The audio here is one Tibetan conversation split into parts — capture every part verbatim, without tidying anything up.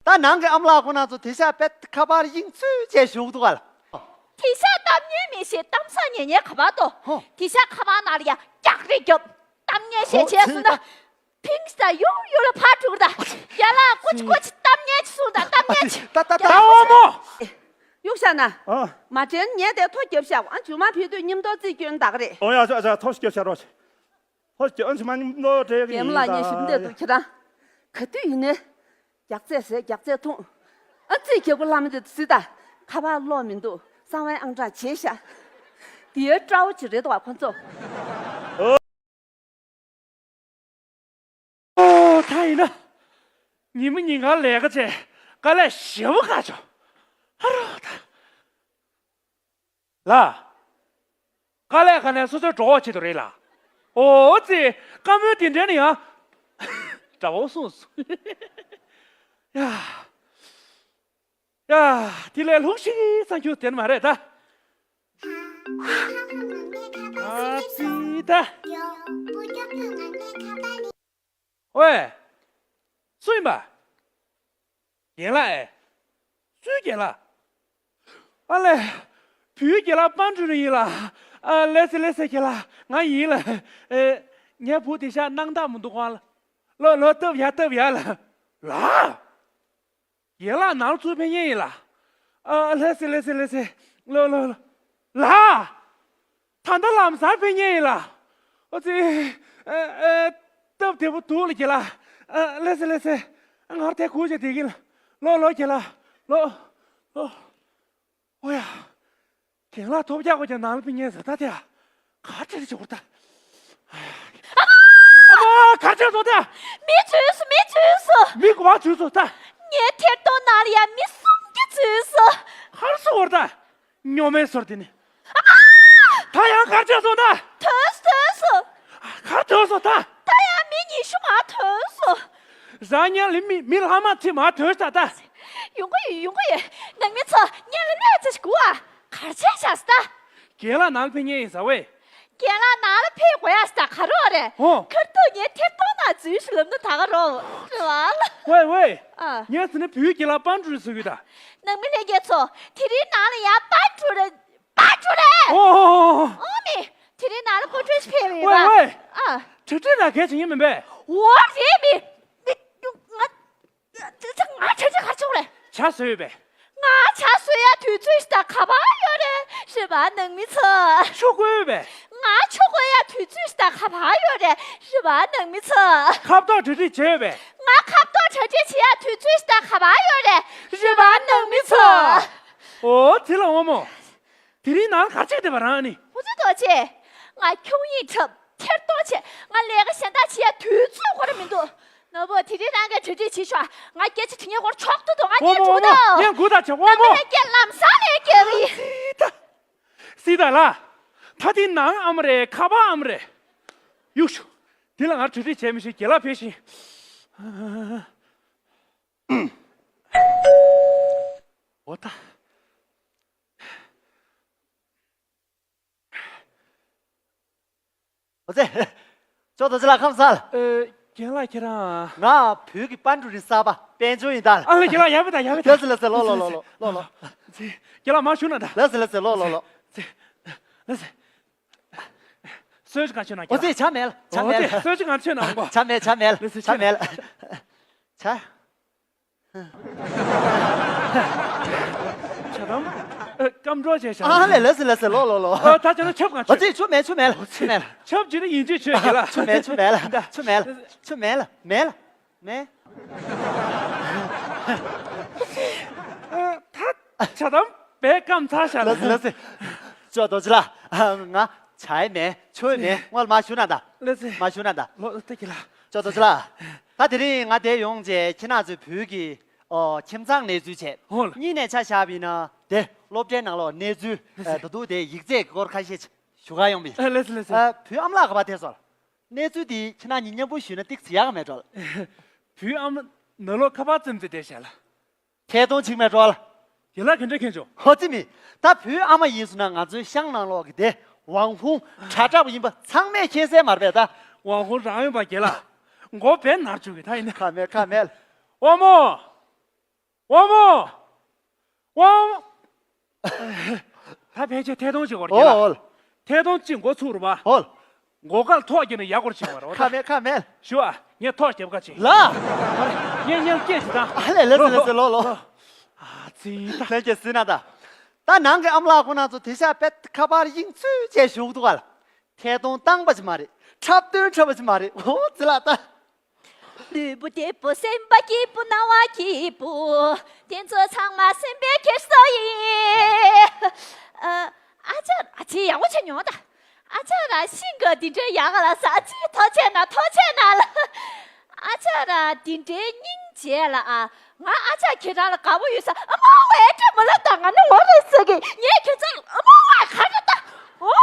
ད་ནང་གི་ཨམ་ལགས་ཁོ་ན་ཚོ་དེ་ཤ་པད་ཁ་པར་དབྱིངས་ཚུལ་བྱས་བཞུགས་འདུག་ག་ལ། དེ་ཤ་གཏམ་ཉན་མི་ཤེས། གཏམ་ས་ཉན་ཉན་ག་པར་དོ། ཧོ། དེ་ཤ་ཁ་པར་ནང་ལ་ཡ་རྒྱག་རེ་རྒྱབ། གཏམ་ཉན་ཤེས་བྱས་སུ་ན། ཕིང་ཤི་ད་ཡོ་ཡོ་ལ་ཕར་འགྲོ་གི་ད། རྒན་ལགས་ཀོ་ཅི་ཀོ་ཅི་གཏམ་ཉན་ཅི་སུ་ད་གཏམ་ཉན་ཅི། ད་ད་ད་ད་འོ་མོ། གཡུག་བཞག་ན། ཨ། མ་དྲན་ཉན་དེ་ཐོ་རྒྱབ་བཞག་ཨ་ཇུ་མ་ཕི་དུས་མཉམ་དུ་རྩིས་སྐྱོན་བདག་རེད། ཨོ་ཡ་ཆ་ཆ་ཐོ་ཞིག་རྒྱབ་བཞག་རོགས། ཧོ་ཀྱི་ཨན་ཆི་མ་ཉིན་ལོ་དྲེ་གི་རྒན་མོ་ལགས་ཉན་ཞིབ་འདེད་འདུག་ཁྱེད་རང་། ག་དུས་ཡིན་ནའི། རྒྱག་རྩེད་ཟས་རྒྱག་རྩེད་འཐུང་། ཨ་ཙི་རྒྱལ་པོ་ལྷ་མི་འདི་སྲིད་ད། ཁ་པར་ཀློག་མི་འདུག་གསང་བའི་ཨང་གྲངས་བརྗེད་ཤག་དེའི་སྤྲ་བོ་ཅིག་རེད་འདུག་བ་ཁོ་ཚོ། ཨོ་ད་ཡིན་ན། ཉི་མ་ཉིན་གང་ལས་ཀ་བྱས་དཀའ་ལས་ཞེ་པོ་ཁག་བྱུང་། ཨ་རོ་ད། ལ། དཀའ་ལས་ཁ་ནས་སོ་སོའི་གྲོགས་ཆེད་དུ་རེད་ལ། ཨོ་ཙི། བཀའ་མོལ་དེ་འདྲ་ནི་ཡང་། དགྲ་བོ་གསུངས་སོང་། ཡ། ཡ། དེ་ལས་ལྷུག་ཤིག་ས་རྒྱུ་དེ་ནི་མ་རེད་ད། ཨ་ཙི་ད། ཝེ། སུ་ཡིན་པ། རྒན་ལགས་ཨེ། སུའི་རྒན་ལགས། ཨ་ལས། བུའི་རྒན་ལགས་པན་ཀྲུའུ་རིན་ཡིན་ལ། ཨ་ལེ་སི་ལེ་སི་རྒན་ལགས་ང་ཡིན་ལ། ཨེ། ངའི་བུ་དེ་ཤ་སྣང་དག་མི་འདུག་གང་ལ། ལོ་ལོ་སྟབས་ཡག་སྟབས་ཡག་ལ། ལ། རྒན་ལགས་ནང་ཚུར་ཕེབས་མཁན་ཡིན་ལ། ཨ་ལེ་སི་ལེ་སི་ལེ་སི། ལོ་ལོ་ལོ། ལ། ད་ལྟ་ལམ་སང་ཕེབས་མཁན་ཡིན་ལ། ཨོ་ཙི། ཨ་ཨ། སྟབས་བདེ་པོ་འདུག་ལ་རྒན་ལགས། ཨ་ལེ་སི་ལེ་སི། ང་དེ་སྒུག་བྱས་བསྡད་ཀྱི་ལ། ལོ་ལོ་རྒན་ལགས། ལོ། ལོ། ཨོ་ཡ། རྒན་ལགས་ཐོབ་རྒྱག་དགོས་ཀྱང་ནང་ལ་ཕེབས་མཁན་ཟེར་ད་དེ་ཡ། ག་ཁྲིད་ཆོག་ད། ཨ་མ། ག་ཁྲིད་སོང་ད། མི་བྱོས་སོ་མི་བྱོས་སོ། མི་ག་པར་བྱོས་སོང་ད། ངའི་ཐེར་གཏོང་ནང་ལ་ཡ་མི་གསུམ་གྱི་བྱོས་སོ། གར་སོང་བར་ད། ཉོ་མའི་སོར་དེ་ནི། ཨ་མ། ད་ཡང་གར་བྱོས་སོང་ད། ཐོས་སོ་ཐོས་སོ། གར་ཐོས་སོང་ད། ད་ཡང་མི་ཉི་ཤུ་མ་ཐོས་སོ། རང་ཉལ་ལ་མི་མི་ལྷག་མ་ཚི་མ་ཐོས་ད་ད། ཡོང་གི་ཡོད་ཡོང་གི་ཡོད། ནང་མི་ཚོ་ཉལ་ལ་གནས་ཚེ་ཞིག་དགོས་ཨ། གར་ཆས་བཞག་སྟ། རྒན་ལགས་ནང་ལ་ཕེབས་མཁན་ཡིན་ཟེར་བས། རྒན་ལགས་ནང་ལ་ཕེབས་དགོས་ཡ་ཟེར་ག་རེ་རེད། ཧོ། ཁར་ཐུག་ངའི་ཐེར་གཏོང་ནང་འཛུལ་ཞུ་ལབ་ན་ད་ག་རེ་རེད་བ། ཝེ་ཝེ། ཨ། ངས་ཟེར་ན་བུའི་རྒན་ལགས་པན་ཀྲུའུ་རིན་ཟེར་གྱི་ད། ནང་མི་ལྷན་རྒྱས་ཚོ་དེ་རིང་ནང་ལ་ཡ་པན་ཀྲུའུ་རིན། པན་ཀྲུའུ་རིན། ཨོ་ཨོ་ཨོ། ཨོ་མི། དེ་རིང་ནང་ལ་པན་ཀྲུའུ་རིན་ཕེབས་ཡོད་པ། ཝེ་ཝེ། ཨ། ཁྲིག་ཁྲི་ན་གལ་ཆེ་ཡིན་མིན་པས། འོ་རེད་མི། མི། ང་། ང་ཁྲིག་ཁྲི་ག་ཆོག་རེད། ཇ་བཟོས་ཡོད་པས། ང་ཇ་བཟོ་ཡ་དུས་ཚོད་ཞིག་ད་ག་པར་ཡོད་རེད། རེད་པ་ནང་མི་ཚོ། ཆུ་བསྐོལ་ཡོད་པས། ང་ཆུ་བསྐོལ་ཡ་དུས་ཚོད་ཞིག་ད་ག་པར་ཡོད་རེད། རེད་པ་ནང་མི་ཚོ། ཁ་བཏགས་གྲ་སྒྲིག་བྱས་ཡོད་པས། ང་ཁ་བཏགས་གྲ་སྒྲིག་བྱེད་ཡ་དུས་ཚོད་ཞིག་ད་ག་པར་ཡོད་རེད། རེད་པ་ནང་མི་ཚོ། ཨོ་དེ་ལ་འོ་མོ། དེ་རིང་ནང་གར་ཆགས་བསྡད་པ་རང་ཨ་ནི། ཧུ་ཙི་རྡོ་རྗེ། ང་ཁྱུང་ཡིག་འཁྲབ། ཐེར་གཏོང་བྱེད། ང་ལས་ཀ་གཞན་དག་བྱེད་ཡ་དུས་ཚོད་ཁོ་ར་མི་འདུག་ནོར་བུ་དེ་རིང་རང་གིས་གྲ་སྒྲིག་བྱེད་ཤོག་ང་སྐད་ཆ་དྲི་ཉན་ཁོར་ཆོག་ཏུ་འདུག་ང་ཉན་འགྲོ་གི་འདུག་ངས་འགུག་ད་བྱེད་དབང་མོ། ནང་མི་ལྷན་རྒྱས་ལམ་སང་ལས་རྒྱལ་གི་ཡིན། སི་ད། སི་ད་ལ། ད་དེ་ནང་ཨ་མ་རེད་ཁ་པར་ཨ་མ་རེད། གཡུག་ཤོག་དེ་ལ་ང་གྲ་སྒྲིག་བྱས་མི་ཤེས་རྒན་ལགས་ཕེབས་ཤིང་། འོ་ད། འོ་ཙེ། ཅོག་རྡོ་རྗེ་ལགས་ཁམས་བཟང་། ཨེ། རྒན་ལགས་ཁྱེད་རང་། ང་བོད་ཀྱི་པན་ཀྲུའུ་རིན་གསར་པ་དཔལ་འབྱོར་ཡིན་ད། ཨ་ལ་རྒན་ལགས་ཡར་ཕེབས་དང་ཡར་ཕེབས་དང་། ལགས་སོ་ལགས་སོ་ལོ་ལོ་ལོ་ལོ་ལོ་ལོ། ཙེ། རྒན་ལགས་མར་བཞུགས་གནང་དང་། ལགས་སོ་ལགས་སོ་ལོ་ལོ་ལོ་ལོ། ཙེ། ལགས་སོ། གསོལ་ཇ་གང་མཆོད་གནང་། འོ་ཙེ་ཇ་མེད་ལ་ཇ་མེད་ལ། ཙེ་གསོལ་ཇ་གང་མཆོད་གནང་གོ། ཇ་མེད་ཇ་མེད་ལ་ལགས་སོ་ཇ་མེད་ལ། ཇ། ཇ་དམ། ཨ། སྐམ་གྲོགས་བྱས་ཤག་ཨ་ལས་ལགས་སོ་ལགས་སོ་ལོ་ལོ་ལོ། ཨ་ད་ཅི་ན་ཆབ་གང་ཨ་ཆོད། ཙི་ཆུ་མེད་ཆུ་མེད་ལ་ཆུ་མེད་ལ། ཆབ་ཅི་ན་ཡིན་ཅི་ཆོད་ཀྱི་ལ། ཆུ་མེད་ཆུ་མེད་ལ་ཆུ་མེད་ལ་ཆུ་མེད་ལ་མེད་ལ་མེད། ཨ་ད་ཇ་དམ་བས་སྐམ་ཚར་ཤག་ལ། ལགས་སོ་ལགས་སོ། ཅོག་རྡོ་རྗེ་ལགས་ང་ཇའི་མེད་ཆུའི་མེད་སྔོན་ལ་མར་བཞུགས་གནང་དང་། ལགས་སོ། མར་བཞུགས་གནང་དང་། ལོ་ལྟ་གི་ལ། ཅོག་རྡོ་རྗེ་ལགས། ད་དེ་རིང་ང་འདིར་ཡོང་བྱས་ཁྱེད་རང་ཚོའི་བོད་ཀྱི་ཨོ་ཁྱིམ་ཚང་གནས་ཚུལ་བྱས། ཧོ་ལ། གཉིས་ནས་ཆ་བཞག་པ་ཡིན་ན་དེ་སློབ་གྲྭའི་ནང་ལོགས་གནས་ཚུལ། ལགས་སོ། ཨ་ད་དུང་དེ་ཡིག་ཚད་ཀྱི་སྐོར་ཁ་ཤས་ཞུ་གར་ཡོང་པ་ཡིན། ཨ་ལགས་སོ་ལགས་སོ། ཨ་བུ་ཨ་མ་ལགས་ག་པར་ཐད་སོང་ལ། གནས་ཚུལ་འདི་ཁྱེད་རང་གཉིས་མཉམ་པོ་ཞུས་ན་ཏོག་ཙམ་ཡག་ག་མེད་འགྲོ་ལ། བུ་ཨ་མ་ནང་ལོགས་ཁ་པར་བཙེམས་ཏེ་བསྡད་བཞག་ལ། ཐད་གཏོང་བྱེད་མེད་འགྲོ་ལ། ཡ་ལ་ག་འདྲ་མཁྱེན་བྱུང་། ཧོ་ཙི་མི། ད་བུའི་ཨ་མ་ཡིན་སོང་ན་ང་ཚོའི་ཤང་ནང་ལོགས་ཀྱི་དེ་ཝང་ཧུང་དྲ་གྲགས་པ་ཡིན་པ་ཚང་མས་མཁྱེན་གསལ་མ་རེད་པས་ད། ཝང་ཧུང་རང་ཡོད་པ་རྒྱལ་ལ། མགོ་བས་ནར་བཅུག་གི་ད་ཡིན་ན། ཁ་མེད་ཁ་མེད། ཨོ་མོ། དབང་མོ། དབང་མོ། ད་ཕལ་ཆེར་ཐད་གཏོང་བྱེད་དགོས་རེད་ལ། ཨོལ། ཐད་གཏོང་གཅིག་འགོ་ཚུགས་རེད་པ། ཨོལ། སྒོ་ཁར་ཐོག་བརྒྱབ་ནས་ཡར་སྐོར་བྱེད་དགོས་རེད་པ། ཁ་མེད་ཁ་མེད། ཞུ་ཨ། ངས་ཐོག་བརྒྱབ་ཁ་ཕྱེ། ལ། ངས་ཉལ་སྐད་ཅིག་དང་། ཨ་ལས་ལས་སེ་ལས་སེ་ལོ་ལོ། ཨ་ཙི་ད། ལྷན་རྒྱས་ཟིན་ན་ད། ད་ནང་གི་ཨ་མ་ལགས་ཁོ་ན་ཚོ་དེ་ཤ་པད་ཁ་པར་ཡིང་ཚུལ་བྱས་བཞུགས་འདུག་ག་ལ། ཐད་གཏོང་བཏང་པ་ཅིག་མ་རེད། འཁྲབ་སྟོན་འཁྲབ་པ་ཅིག་མ་རེད། ཨོ་ཙི་ལ་ད། ལུས་པོ་བདེ་པོ་སེམས་པ་སྐྱིད་པོ་སྣང་བ་སྐྱིད་པོ། དེ་ཚོ་ཚང་མ་སེམས་པའི་འཁྱེར་སོ་ཡིན། ཨ་ཨ་ཅག་ཨ་ཅེ་ཡག་པོ་བྱས་མྱོང་ད། ཨ་ཅག་ར་ཤིང་ག་འདི་འདྲའི་ཡག་ག་ལ་ས་ཨ་ཅེ་ཐོག་ཆེ་ན་ཐོག་ཆེ་ན་ལ། ཨ་ཅག་ར་འདི་འདྲའི་སྙིང་རྗེ་ལ་ཨ། ང་ཨ་ཅག་ཁྱེད་རང་ལ་དགའ་པོ་ཡོད་ས་ཨ་མ་ཝེ་ཏྲ་མ་ལ་ད་ང་ནི་ངོ་རེ་ཟེར་གི་ངས་ཁྱེད་ཚོ་ལ་ཨ་མ་ཝེ་ག་རེ་ད། ཨོ།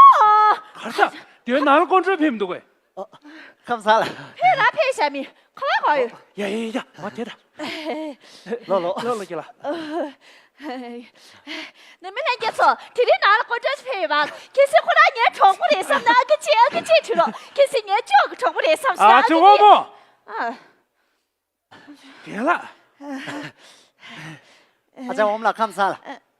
ག་རེ་ད། དེ་ནང་ལ་ཀོན་ཀྲོལ་ཕེབས་འདུག་གས། ཨོ། ཁམས་བཟང་ལ། ཕེབས་ར་ཕེབས་ཤ་མི་ཁ་བ་གོ་ཡོད། ཡ་ཡ་ཡ་མ་དེ་ད། ལོ་ལོ། ལོ་ལོ་ཁྱེད་ལ། ནི་མི་ལྷན་རྒྱས་ཚོ་དེ་རིང་ནང་ལ་ཀོན་ཀྲོལ་ཕེབས་ཡོད་པ་གལ་སྲིད་ཁོ་རང་ངའི་གྲོགས་པོ་རེད་བསམ་ན་ཨ་ཀི་ཅི་ཨ་ཀི་ཅི་བྲིས་རོགས། གལ་སྲིད་ངའི་ཅོག་གི་གྲོགས་པོ་རེད་བསམ་ཤ་ཨ་ཨ་ཅེ་ཀི་དབང་མོ། ཅི། ཨ། རྒན་ལགས། ཨ་ཅག་འོམ་ལགས་ཁམས་བཟང་ལ།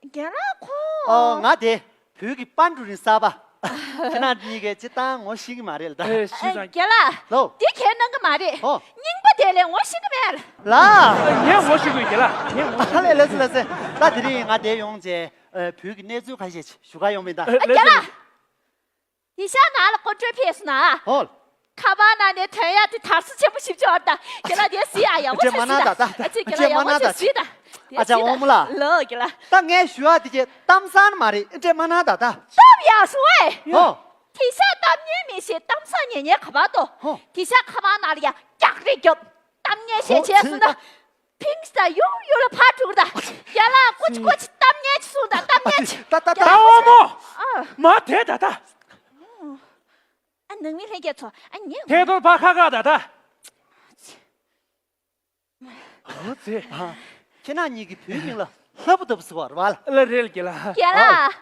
རྒན་ལགས་ཁོ། ཨོ་ང་དེ་བོད་ཀྱི་པན་ཀྲུའུ་རིན་གསར་པ། ཁྱེད་རང་གཉིས་ཀས་སྤྱིར་བཏང་ངོ་ཤེས་ཀྱི་མ་རེད་ལ་ད། ཨེ་ཤེས་ཙང་། རྒན་ལགས། ལོ། འདི་ཁྱེད་གནང་གི་མ་རེད། ཨོ། རྙིང་པ་དེ་ལས་ངོ་ཤེས་ཀྱི་མེད། ལ། ངས་ངོ་ཤེས་ཀྱི་རྒན་ལགས་ངས་ངོ་ཤེས། ཨ་ལས་ལས་སོ་ལས་སོ། ད་དེ་རིང་ང་དེ་ཡོང་བྱས་བོད་ཀྱི་གནས་ཚུལ་ཁ་ཤས་ཞུ་ག་ཡོང་མིན་ད། ཨ་རྒན་ལགས། དེ་ཤ་ནང་ལ་ཀོ་ཀྲོད་ཕེབས་སོང་ན། ཧོལ། ཁ་པར་ནང་ནས་ཐོན་ཡག་དེ་དར་སོ་ཆེན་པོ་ཞིབ་ཆེ་བར་ད། ཁྱེད་ལ་དེ་སི་ཡ་ཡག་པོ་ཆེ་སི་ད། ཨ་ཅེ་ཁྱེད་ལ་ཡག་པོ་ཆེ་སི་ད། ཨ་ཅག་འོ་མོ་ལ། ལོ་ཁྱེད་ལ། ད་ངས་ཞུ་ཡག་དེ་ཁྱེད་གཏམ་བཟང་མ་རེད། ཨ་ཅེ་མ་ན་ད་ད། སྟབས་ཡག་སོང་ཨེ། ཧོ། དེ་ཤ་གཏམ་ཉན་མི་ཤེས་གཏམ་བཟང་ཉན་ཉན་ག་པར་དོ། ཧོ། དེ་ཤ་ཁ་པར་ནང་ལ་ཡ་རྒྱག་རེ་རྒྱབ། གཏམ་ཉན་ཤེས་བྱས་སོང་ད། ཕིང་ས་ཡུ་ཡུ་ལ་ཕར་འགྲོ་གི་ད། ཡ་ལ་ཀོ་ཅི་ཀོ་ཅི་གཏམ་ཉན་ཅི་སོང་ད་གཏམ་ཉན་ཅི། ད་ད་ད། ད་འོ་མོ། ཨ། མ་དེ་ད་ད། ཨ་ནང་མི་ལྷན་རྒྱས་ཚོ་ཨ་ཉན། དེ་ཐོར་ཕ་ཁ་ཁ་ད་ད། ཨོ་ཙི། ཁྱེད་རང་གཉིས་ཀྱི་བུའི་མིང་ལ་ལྷ་བུ་ལྟ་བུ་ཟེར་བ་རེད་བ། ལ་རེད་ལ་རྒན་ལགས། རྒན་ལགས།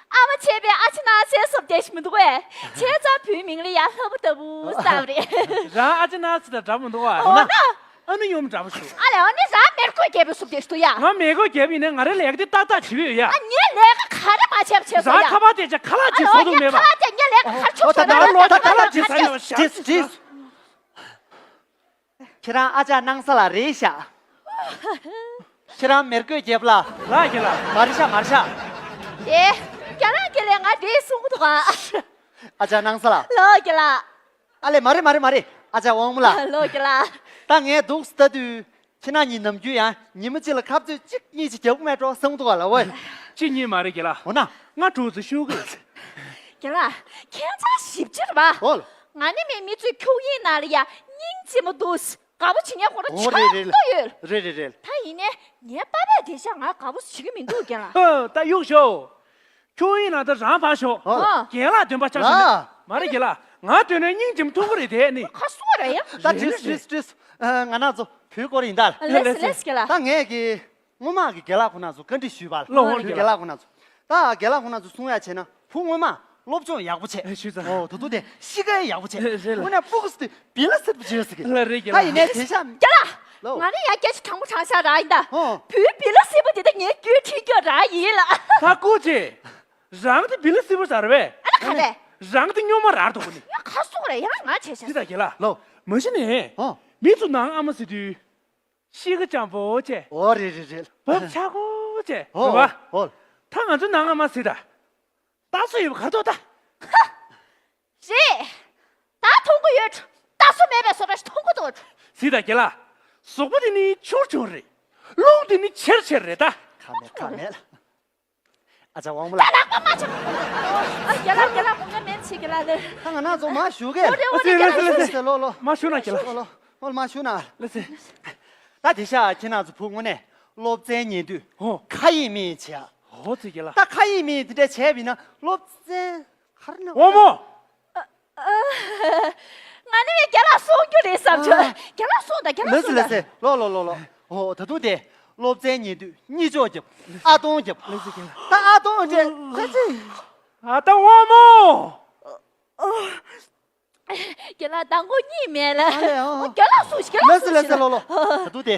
ཨ་མ་བྱས་པའི་ཨ་ཅེ་ན་ཟེར་སོབ་བསྡད་ཤི་མི་འདུག་གས། བྱས་ཙང་བུའི་མིང་ལ་ཡ་ལྷ་བུ་ལྟ་བུ་བསམ་རེད། རང་ཨ་ཅེ་ན་ཟེར་ད་འདྲ་མི་འདུག་བ། འོ་ན། ཨ་ནུ་ཡུམ་འདྲ་པོ་ཞུ། ཨ་ལས་ཨ་ནི་རང་མེར་གོས་རྒྱལ་པོའི་སུབ་དེ་ཞུ་ཡ། ང་མེར་གོས་རྒྱལ་པོ་ཡིན་ནའི་ང་རའི་ལས་ཀ་དེ་ཏག་ཏག་བྱེད་ཀྱི་ཡོད་ཡ། ཨ་ངའི་ལས་ཀ་ག་རེ་མ་བྱས་པ་བྱས་སོང་ཡ། རང་ཁ་པར་དེ་ཅག་ཁ་ལག་ཅིག་བཟོ་འདུག་མེད་པ། ཨ་ལོ་ངའི་ཁ་ལག་དེ་ངའི་ལས་ཀ་ག་རེ་ཆོག་ད་ཆོག་ད་ད་ད་ད་ད་ད་ད་ད་ད། ཁྱེད་རང་ཨ་ཅག་སྣང་ས་ལ་རེད་ཤག་ཁྱེད་རང་མེར་གོས་རྒྱལ་པོ་ལ། ལགས་ཀྱི་ལགས། མ་རེད་ཤག་མ་རེད་ཤག་དེ། རྒན་ལགས་ཀྱི་ལས་ང་རེད་གསུང་གི་འདུག་ཨ། ཨ་ཅག་སྣང་ས་ལ། ལགས་ཀྱི་ལགས། ཨ་ལས་མ་རེད་མ་རེད་མ་རེད། ཨ་ཅག་དབང་མོ་ལགས། ལགས་ཀྱི་ལགས། ད་ངས་འདུག་ལྟ་དུས་ཁྱེད་རང་གཉིས་ནམ་རྒྱུན་ཡང་ཉི་མ་གཅིག་ལ་ཁ་རྩོད་གཅིག་གཉིས་ཅིག་རྒྱག་གི་མེད་འགྲོ་བསམ་གི་འདུག་ག་ལ་ཝེ། གཅིག་གཉིས་མ་རེད་ཀྱི་ལགས། འོ་ན། ང་དྲུག་ཙམ་ཤོད་གི། རྒན་ལགས། ཁྱེད་ཚོ་ཞིབ་ཕྲ་རེད་པ། ཨོ། ང་ནི་མི་མི་ཚོའི་ཁྱུག་ཡིན་ན་ལ་ཡ་སྙིང་རྗེ་མོ་འདུག་དགའ་པོ་བྱེད་མཁན་ཁོ་རང་ཆགས་ཏོ་ཡོད། རེད་རེད་རེད། ད་ཡིན་ནའི་ངའི་པ་ཕས་དེ་ཤ་ང་དགའ་པོ་བྱེད་ཀྱི་མི་འདུག་རྒན་ལགས། ཧ། ད་གཡུག་ཤོག་ཁྱུག་ཡིན་ན་ད་རང་ཕར་ཤོག་ཨོ། རྒན་ལགས་འདོན་པ་ཆགས་ཤོག་ལ། མ་རེད་རྒན་ལགས། ང་འདོན་ནའི་སྙིང་རྗེ་མོ་མཐོང་གི་རེད་དེ་ནི། ཁ་སོ་རེད་ཡ། ད་དྲིས་དྲིས་དྲིས། ང་ན་ཚོ་བུའི་སྐོར་ཡིན་ད། ལེས་ལེས་རྒན་ལགས། ད་ངས་གི་སྔོན་མ་གི་རྒན་ལགས་ཁོ་ན་ཚོ་བཀའ་འདྲི་ཞུས་པ་ལ། ལོ་ཧོང་རྒན་ལགས་ཁོ་ན་ཚོ། ད་རྒན་ལགས་ཁོ་ན་ཚོ་གསུང་ཡ་བྱས་ན་བུ་སྔོན་མ་སློབ་སྦྱོང་ཡག་པོ་བྱས། ཨེ་ཞུས་ཙང་། ཨོ་ད་དུང་དེ་གཤིས་ཀ་ཡག་པོ་བྱས། ཨེ་རེད་ལ། དངོས་གནས་ཕྲུ་གུ་སི་དེ་བི་ལ་སི་པོ་བྱས་ཟེར་གི། ལ་རེད་རྒན་ལགས། ད་ཡིན་ནའི་དེ་ཤ། རྒན་ལགས། ལོ། ང་ནི་ཡ་སྐད་ཆ་དྲང་པོ་དྲང་བཞག་རང་ཡིན་ད། ཨོ། བུའི་བི་ལ་སི་པོ་དེ་ད་ངའི་རྒྱུད་འཁྲིད་རྒྱུ་རང་ཡིན་ལ། ད་སྐུ་མཁྱེན། རང་དེ་བི་ལ་སི་པོ་ཟེར་བས། ཨ་ལ་ག་ལས། རང་དེ་སྨྱོན་མ་རང་འདུག་གོ་ནི། ཡ་ཁ་སོ་རེད་ཡ་ང་བྱས་ཤ། ཅི་ད་རྒན་ལགས། ལོ། མ་གཞི་ནས། ཨོ། མི་ཚོ་ནང་ཨ་མ་ཟེར་དུས། གཤིས་ཀ་འཇམ་པོ་བྱས། ཨོ་རེད་རེད་རེད། བབ་ཆགས་པོ་བྱས། ཨོ་རེད་བ། ཨོ། ད་ང་ཚོ་ནང་ཨ་མ་ཟེར་ད། ལྟ་སྲོལ་ཡོད་པ་ག་རེ་འདུག་ད། ཧ། རེད། ད་མཐོང་གི་ཡོད། ལྟ་སྲོལ་མེད་པའི་བཟོ་འདྲ་ཞིག་མཐོང་གི་འདུག་ཟེར་ད་རྒན་ལགས། གཟུགས་པོ་དེ་ནི་ཆུང་ཆུང་རེད། རླུང་དེ་ནི་ཆེར་ཆེར་རེད་ད། ཁ་མེད་ཁ་མེད། ཨ་ཅག་དབང་མོ་ལགས། ད་ལག་པ་མ་ཆག་ཨ་རྒན་ལགས་རྒན་ལགས་ཁོང་ང་མེད་ཆེ་རྒན་ལགས་ལེ། ད་ང་ན་ཚོ་མ་ཞུ་གས། ཨོ་རེད་ཨོ་རེད་རྒན་ལགས་ལེ་ལེ་ལེ་ལེ་ལོ་ལོ། མ་ཞུ་ན་རྒན་ལགས། ལོ་ལོ་ལོ་མ་ཞུ་ན། ལེ་ལེ། ད་དེ་ཤ་ཁྱེད་ན་ཚོ་བུ་དངོས་གནས་སློབ་ཚན་ཉན་དུས་ཧོ། ཁ་ཡིན་མིན་བྱས། ཧོ་ཙི་རྒན་ལགས། ད་ཁ་ཡིན་མིན་དེ་འདྲ་བྱས་པ་ཡིན་ན་སློབ་ཚན་ག་རེ་ན། དབང་མོ། ང་ནི་བའི་རྒན་ལགས་གསུང་རྒྱུ་རེད་བསམ་བྱུང་། ཨ། རྒན་ལགས་གསུང་དང་རྒན་ལགས་གསུང་དང་། ལེ་སི་ལེ་སི་ལོ་ལོ་ལོ་ལོ། ཨོ་ད་དུང་དེ་སློབ་ཚན་ཉན་དུས་གཉིད་ཅོག་རྒྱབ་ཨ་སྟོང་རྒྱབ། ལེ་སི་རྒན་ལགས། ད་ཨ་སྟོང་འདྲེ་ཁ་ཅི། ཨ་ད་དབང་མོ། རྒན་ལགས་མདང་དགོང་གཉིད་མེད་ལ། ཨ་ལེ་ཨོ། རྒན་ལགས་གསུང་ཞིག་རྒན་ལགས་གསུང་ཞིག་ལེ་སི་ལེ་སི་ལོ་ལོ། ད་དུང་དེ།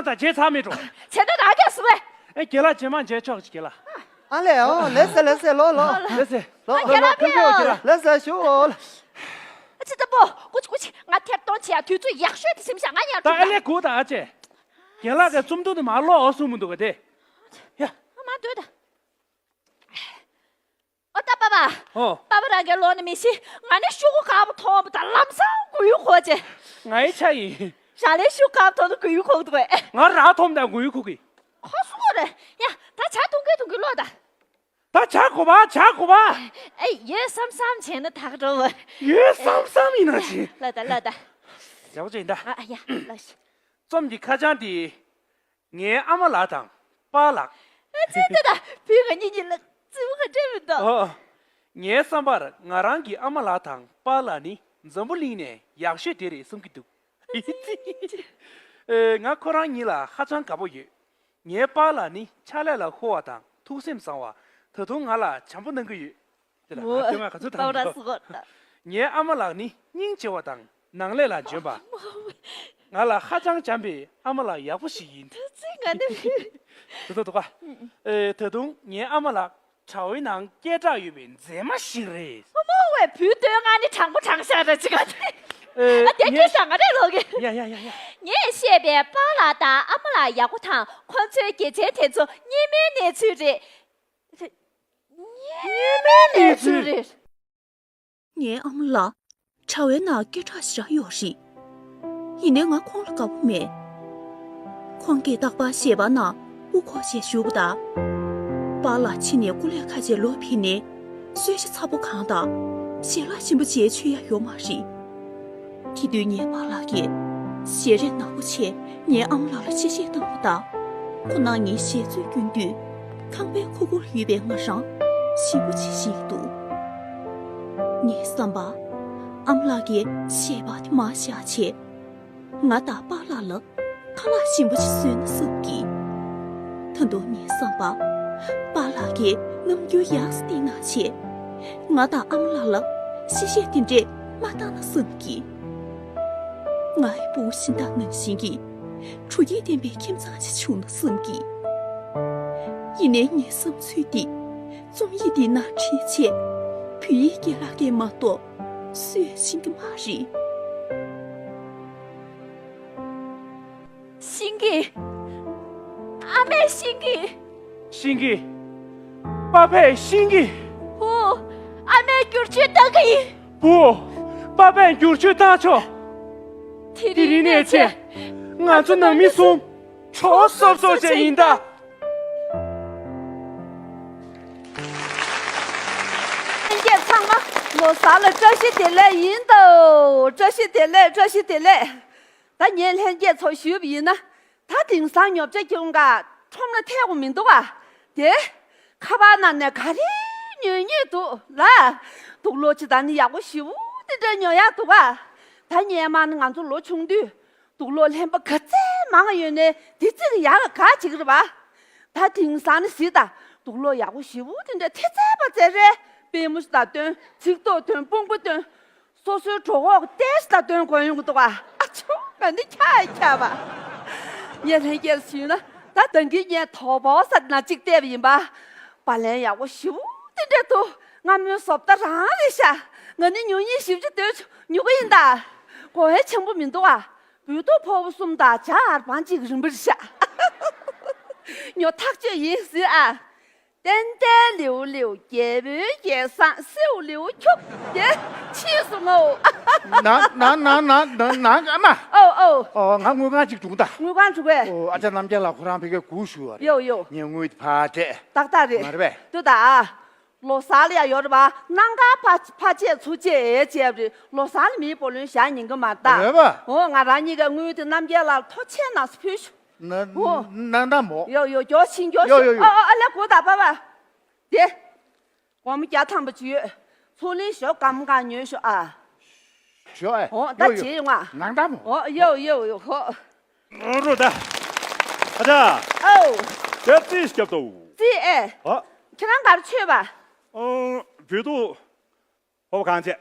ལགས་དང་མཇལ་ཚར་མེད་འགྲོ། བྱས་ན་རང་རྒྱལ་སུ་བས། ཨེ་རྒན་ལགས་རྗེས་མ་མཇལ་ཆོག་གི་རྒན་ལགས། ཨ་ལས་ཨོ་ལེ་སེ་ལེ་སེ་ལོ་ལོ། ལེ་སེ། ལོ་ཨ་ལོ་རྒན་ལགས་ཕེབས་ཨོ། རྒན་ལགས། ལེ་སེ་ཞུ་ཨོ་ལེ། ཨ་ཅེ་ལྟ་པོ་ཀུ་ཅི་ཀུ་ཅི་ང་ཐེར་གཏོང་བྱེད་ཡ་དུས་ཚོད་ཡག་ཤོས་དེ་ཟིན་ཤག་ང་ཉར་ད་ཐུབ་ཨ་ལེ་ད། གུ་ད་ཨ་ཅེ། རྒན་ལགས་ཀྱི་རྩོམ་ཐུང་དེ་མ་ཀློག་ཨོ་གསུངས་མི་འདུག་ག་དེ། ཡ། ཨ་མ་སྡོད་ད། ཨོ་ད་པ་པ། ཨོ། པ་པ་རང་གིས་ལོག་ནི་མི་ཤེས། ང་ནི་ཤོག་གུ་དཀར་པོ་མཐོང་བ་དང་ལམ་སང་མགོ་ཡུ་འཁོར་བྱས། ང་ཡི་ཆ་ཡིན། རང་ལས་ཤོག་གུ་དཀར་པོ་མཐོང་དུས་མགོ་ཡུ་འཁོར་འདུག་པས། ང་རང་མཐོང་དང་མགོ་ཡུ་འཁོར་གི། ཁོ་སུ་ཁོ་རེད། ཡ་ད་ཇ་འཐུང་གི་འཐུང་གི་ལོག་ད། ད་ཇ་དགོས་པ་ཇ་དགོས་པ། ཨེ་ཡོད་བསམ་བསམ་བྱས་ན་དག་འགྲོ་བ། ཡོད་བསམ་བསམ་ཡིན་ན་ཅི། ལོག་ད་ལོག་ད། ཡག་པོ་བྱས་ཡིན་ད། ཨ་ཨ་ཡ་ལོག་ཤི། རྩོམ་གྱི་ཁ་བྱང་དེ། ངའི་ཨ་མ་ལགས་དང་པཱ་ལགས། ཨ་ཙི་ཙི་ད་བུ་ང་གཉིས་གཉིས་ལ་རྩིས་པོ་ག་འདྲས་མི་འདུག་ཨོ། ངའི་བསམ་པར་ང་རང་གི་ཨ་མ་ལགས་དང་པཱ་ལགས་ནི་འཛམ་བུ་གླིང་ནས་ཡག་ཤོས་དེ་རེད་བསམ་གྱི་འདུག་ཨེ། ང་ཁོ་རང་གཉིས་ལ་ཧ་ཅང་དགའ་པོ་ཡོད། ངའི་པཱ་ལགས་ནི་ཕྱག་ལས་ལ་ཧུར་བ་དང་ཐུགས་སེམས་བཟང་བ། ད་དུང་ང་ལ་བྱམས་པོ་གནང་གི་ཡོད། དེ་ལ་ང་སྟོན་ང་ག་ཚོད་བཏང་འདུག་ངའི་ཨ་མ་ལགས་ནི་སྙིང་རྗེ་བ་དང་ནང་ལས་ལ་འཇོན་པ། ང་ལ་ཧ་ཅང་བྱམས་པའི་ཨ་མ་ལགས་ཡག་པོ་ཞིག་ཡིན། ད་ཚིག་ང་ནི་ཕུད། དེ་ཚོ་འདུག་ག་ཨེ། ད་དུང་ངའི་ཨ་མ་ལགས་དྲ་བའི་ནང་སྐད་གྲགས་ཡོད་པའི་མཛེས་མ་ཞིག་རེད། ཨ་མ་བས་བུ་སྟོན་ང་ནི་དྲང་པོ་དྲང་བཞག་རེད་ཅི་ག་དེ། ཨེ། ཨ་དེ་ངས་སྐད་བཞག་ང་རེད་ལོག་གི། ཡ་ཡ་ཡ་ཡ། ངས་བཤད་པའི་པཱ་ལགས་དང་ཨ་མ་ལགས་ཡག་པོ་དང་ཁོ་ཚོའི་དགེ་མཚན་དེ་ཚོ་སྔོན་མའི་གནས་ཚུལ་རེད། སྔོན་མའི་གནས་ཚུལ་རེད། ངའི་ཨ་མ་ལགས་དྲ་བའི་ནང་སྐད་གྲགས་ཞེ་དྲག་ཡོད་རེད། ཡིན་ནའི་ང་ཁོང་ལ་དགའ་པོ་མེད། ཁོང་གིས་རྟག་པར་ཞལ་པར་ནང་དབུ་འཁོར་བྱས་བཞུགས་པ་དང་། པཱ་ལགས་ཕྱི་ནས་སྐུ་ལས་ཁ་ཆེ་ལོག་ཕེབས་ནས་གསོལ་ཇ་ཚ་པོ་གང་དང་ཞལ་ལག་ཞིམ་པོ་བྱས་མཆོད་ཡ་ཡོད་མ་རེད། དེ་དུས་ངའི་པཱ་ལགས་ཀྱིས་ཞལ་རས་ནག་པོ་བྱས་ངའི་ཨ་མ་ལགས་ལ་གཤེ་གཤེ་བཏང་བ་དང་། ཁོ་རང་ངའི་ཞལ་ཚོད་སྐྱོན་དུས་ཁང་པའི་ཁུག་ཁུག་ལ་ཡོད་པའི་ང་རང་ཞེ་པོ་ཅིག་ཞིག་འདུག་ངའི་བསམ་པ། ཨ་མ་ལགས་ཀྱིས་ཞལ་པར་དེ་མར་བཞག་བྱས། ང་དང་པཱ་ལགས་ལ་ཁ་ལག་ཞིམ་པོ་ཞིག་བཟོས་ན་བསམ་གི། ད་དུང་ངའི་བསམ་པ། པཱ་ལགས་ཀྱིས་རྣམ་འགྱུར་ཡག་ཙམ་བསྟན་གནང་བྱས། ང་དང་ཨ་མ་ལགས་ལ་གཤེ་གཤེ་དེ་འདྲས་མ་བཏང་ན་བསམ་གི། ང་ཡི་ཕྲུ་གུ་གཞན་དག་ནང་བཞིན་གྱི་དྲོ་སྐྱིད་ལྡན་པའི་ཁྱིམ་ཚང་ཞིག་བྱུང་ན་བསམ་གི། ཡིན་ནའི་ངའི་བསམ་ཚུལ་འདི་རྩོམ་ཡིག་འདི་ནང་བྲིས་བྱས་བོད་ཡིག་རྒན་ལགས་ཀྱིས་མ་གཏོགས་སུས་ཤེས་ཀྱི་མ་རེད། ཤེས་ཀྱི། ཨ་མས་ཤེས་ཀྱི། ཤེས་ཀྱི། པ་ཕས་ཤེས་ཀྱི། བུ། ཨ་མས་བསྒྱུར་བཅོས་བཏང་གི་ཡིན། བུ། པ་ཕས་བསྒྱུར་བཅོས་བཏང་ཆོག་དེ་དེ་རིང་ནས་བྱས། ང་ཚོ་ནང་མི་གསུམ། ཁྲོ་སོབ་སོབ་བྱས་ཡིན་ད། ལྷན་རྒྱས་ཚང་མ་ལོ་གསར་ལ་བཀྲ་ཤིས་བདེ་ལེགས་ཡིན་ད། བཀྲ་ཤིས་བདེ་ལེགས། བཀྲ་ཤིས་བདེ་ལེགས། ད་ངས་ལྷན་རྒྱས་ཚོ་ཞུས་པ་ཡིན་ན། ད་དེང་སང་ཉོ་ཆ་གྱོང་ག་ཁྲོམ་ལ་ཐེག་གོ་མི་འདུག་ག་དེ། ཁ་པར་ནང་ནས་ག་རེ་ཉོས་ཉོས་འདུག་ལ། དུག་ལོག་ཅིག་ད་ནི་ཡག་པོ་ཞེ་པོ་དེ་འདྲ་ཉོ་ཡག་འདུག་ག་ད་སྔོན་མ་ནི་ང་ཚོ་ལོ་ཆུང་དུས། དུག་ལོག་ལྷན་པ་ག་ཚད་མང་ཡོད་ནའི་དེ་ཚིག་ཡག་ག་གཅིག་རེད་པ། ད་དེང་སང་ནི་གཟིགས་དང་དུག་ལོག་ཡག་པོ་ཞེ་པོ་དེ་འདྲ་ཐེབས་ཚད་པ་ཚད་རེད། པུས་མོ་ཞིག་ད་སྟོན། ཚིགས་ཐོ་སྟོན། དཔུང་པ་སྟོན། སོ་སོའི་གྲོད་ཁོག་ཏོག་ཙམ་ད་སྟོན་དགོས་ཡོང་གི་འདུག་ག་ཨ་ཆོ་ང་འདི་ཁྱག་ཡ་ཁྱག་པ། ངས་ལྷན་རྒྱས་ལ་ཞུས་ན་ད་ད་གིན་ངས་དོ་པོ་ས་ན་གཅིག་བལྟས་པ་ཡིན་པ། པར་ལེན་ཡག་པོ་ཞེ་པོ་དེ་འདྲ་འདུག་སྔ་མོའི་བཟོ་ལྟ་རང་རེད་ཤག་ང་ནི་ཉོ་སྙིང་ཞེ་པོ་ཅིག་འདོད་བྱུང་། ཉོ་གི་ཡིན་ད། གོང་ཧེ་ཆེན་པོ་མི་འདུག་ཨ། བོད་ཐུག་ཕོར་པ་གསུམ་དང་ཇ་ཧར་བང་གཅིག་རིན་པོ་རེད་ཤག་ཉོ་ཐག་ཆོད་ཡིན་ཟེར་ཨ། ཏན་ཏན་ལེའུ་ལེའུ་རྒྱལ་པོའི་རྒྱལ་བཟང་སེའུ་ལེའུ་ཁྱུག་དེ་ཕྱིས་སུ་ངོ་། ནང་ནང་ནང་ནང་ནང་ཨ་མ། ཨོ་ཨོ། ཨོ་ང་དངུལ་ཁང་གཅིག་བྱུང་ད། དངུལ་ཁང་བྱུང་བས། ཨོ་ཨ་ཅག་རྣམ་རྒྱལ་ལགས་ཁོ་རང་ཕ་གིར་སྒུག་བཞུགས་པ་རེད། ཡོ་ཡོ། ངས་དངུལ་དེ་ཕར་སྤྲད། ཏག་ཏག་རེད། མ་རེད་པས། ལྟོས་དང་། ལོ་གསར་ལ་ཡ་ཡོད་རེད་པ། གནམ་གང་ཕ་ཕ་ཆད་ཚུར་ཆད་ཨེ་བྱས་པ་རེད། ལོ་གསར་ལ་མིའི་བུ་ལོན་བཞག་ཉན་གི་མ་རེད་ད། རེད་པ། ཨོ་ང་རང་གཉིས་ཀའི་དངུལ་དེ་རྣམ་རྒྱལ་ལགས་ལ་ཐོ་ཆེན་ནང་སུ་ཕུལ་ཤོག་ན་ཨོ། ན་ད་མོ། ཡོ་ཡོ་མགྱོགས་ཕྱིན་མགྱོགས་ཡོ་ཤོག་ཡོ་ཡོ། ཨ་ཨ་ཨ་ལས་གོ་ད་པ་པ། དེ། སྒོར་མོ་བརྒྱ་ཐམ་པ་ཅིག་ཡོད། ཚོང་ལས་ཞོག་སྒམ་གང་ཉོས་ཤོག་ཨ། ཞོག་ཨེ། ཨོ་ད་ཡོ་ཡོ། བྱེད་ཡོང་ཨ། ནང་ད་མོ། ཨོ་ཡོ་ཡོ་ཡོ་ཧོ། རོ་ད། ཨ་ཅག་ཨོ། དེ་རྩིས་སྐྱོབ་དོ། རྩིས་ཨེ། ཨོ། ཁྱེད་རང་ག་རེ་མཆོད་པ། ཨོ། བོད་ཐུག་ཕོར་པ་གང་བྱས།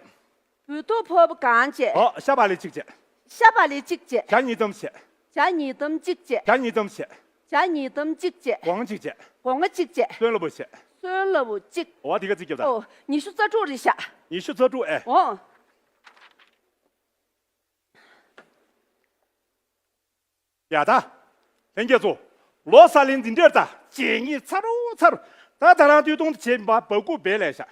བོད་ཐུག་ཕོར་པ་གང་བྱས། ཨོ་ཤ་པག་ལེབ་གཅིག་བྱས། ཤ་པག་ལེབ་གཅིག་བྱས། ཇ་གཉིས་ཙམ་བྱས། ཇ་གཉིས་ཙམ་གཅིག་བྱས། ཇ་གཉིས་ཙམ་བྱས། ཇ་གཉིས་ཙམ་གཅིག་བྱས། སྒོང་གཅིག་བྱས། སྒོང་གཅིག་བྱས། སོན་ལ་བུ་བྱས། སོན་ལ་བུ་གཅིག་ཨོ་དེ་ག་རྩིས་སྐྱོབ་ད། ཨོ་ཉི་ཤུ་རྩ་དྲུག་རེད་ཤག་ཉི་ཤུ་རྩ་དྲུག་ཨེ། ཨོ། ཡ་ད། ལྷན་རྒྱས་ཚོ། ལོ་གསར་ལེན་འཛིན་གྲྭར་ད་བྱེད་ངེས་ཚ་རུ་ཚ་རུ། ད་ད་རང་སྟོད་ཐུང་དུ་བྱེད་པ་སྦ་ཁུག་བེ་ལས་ཤག་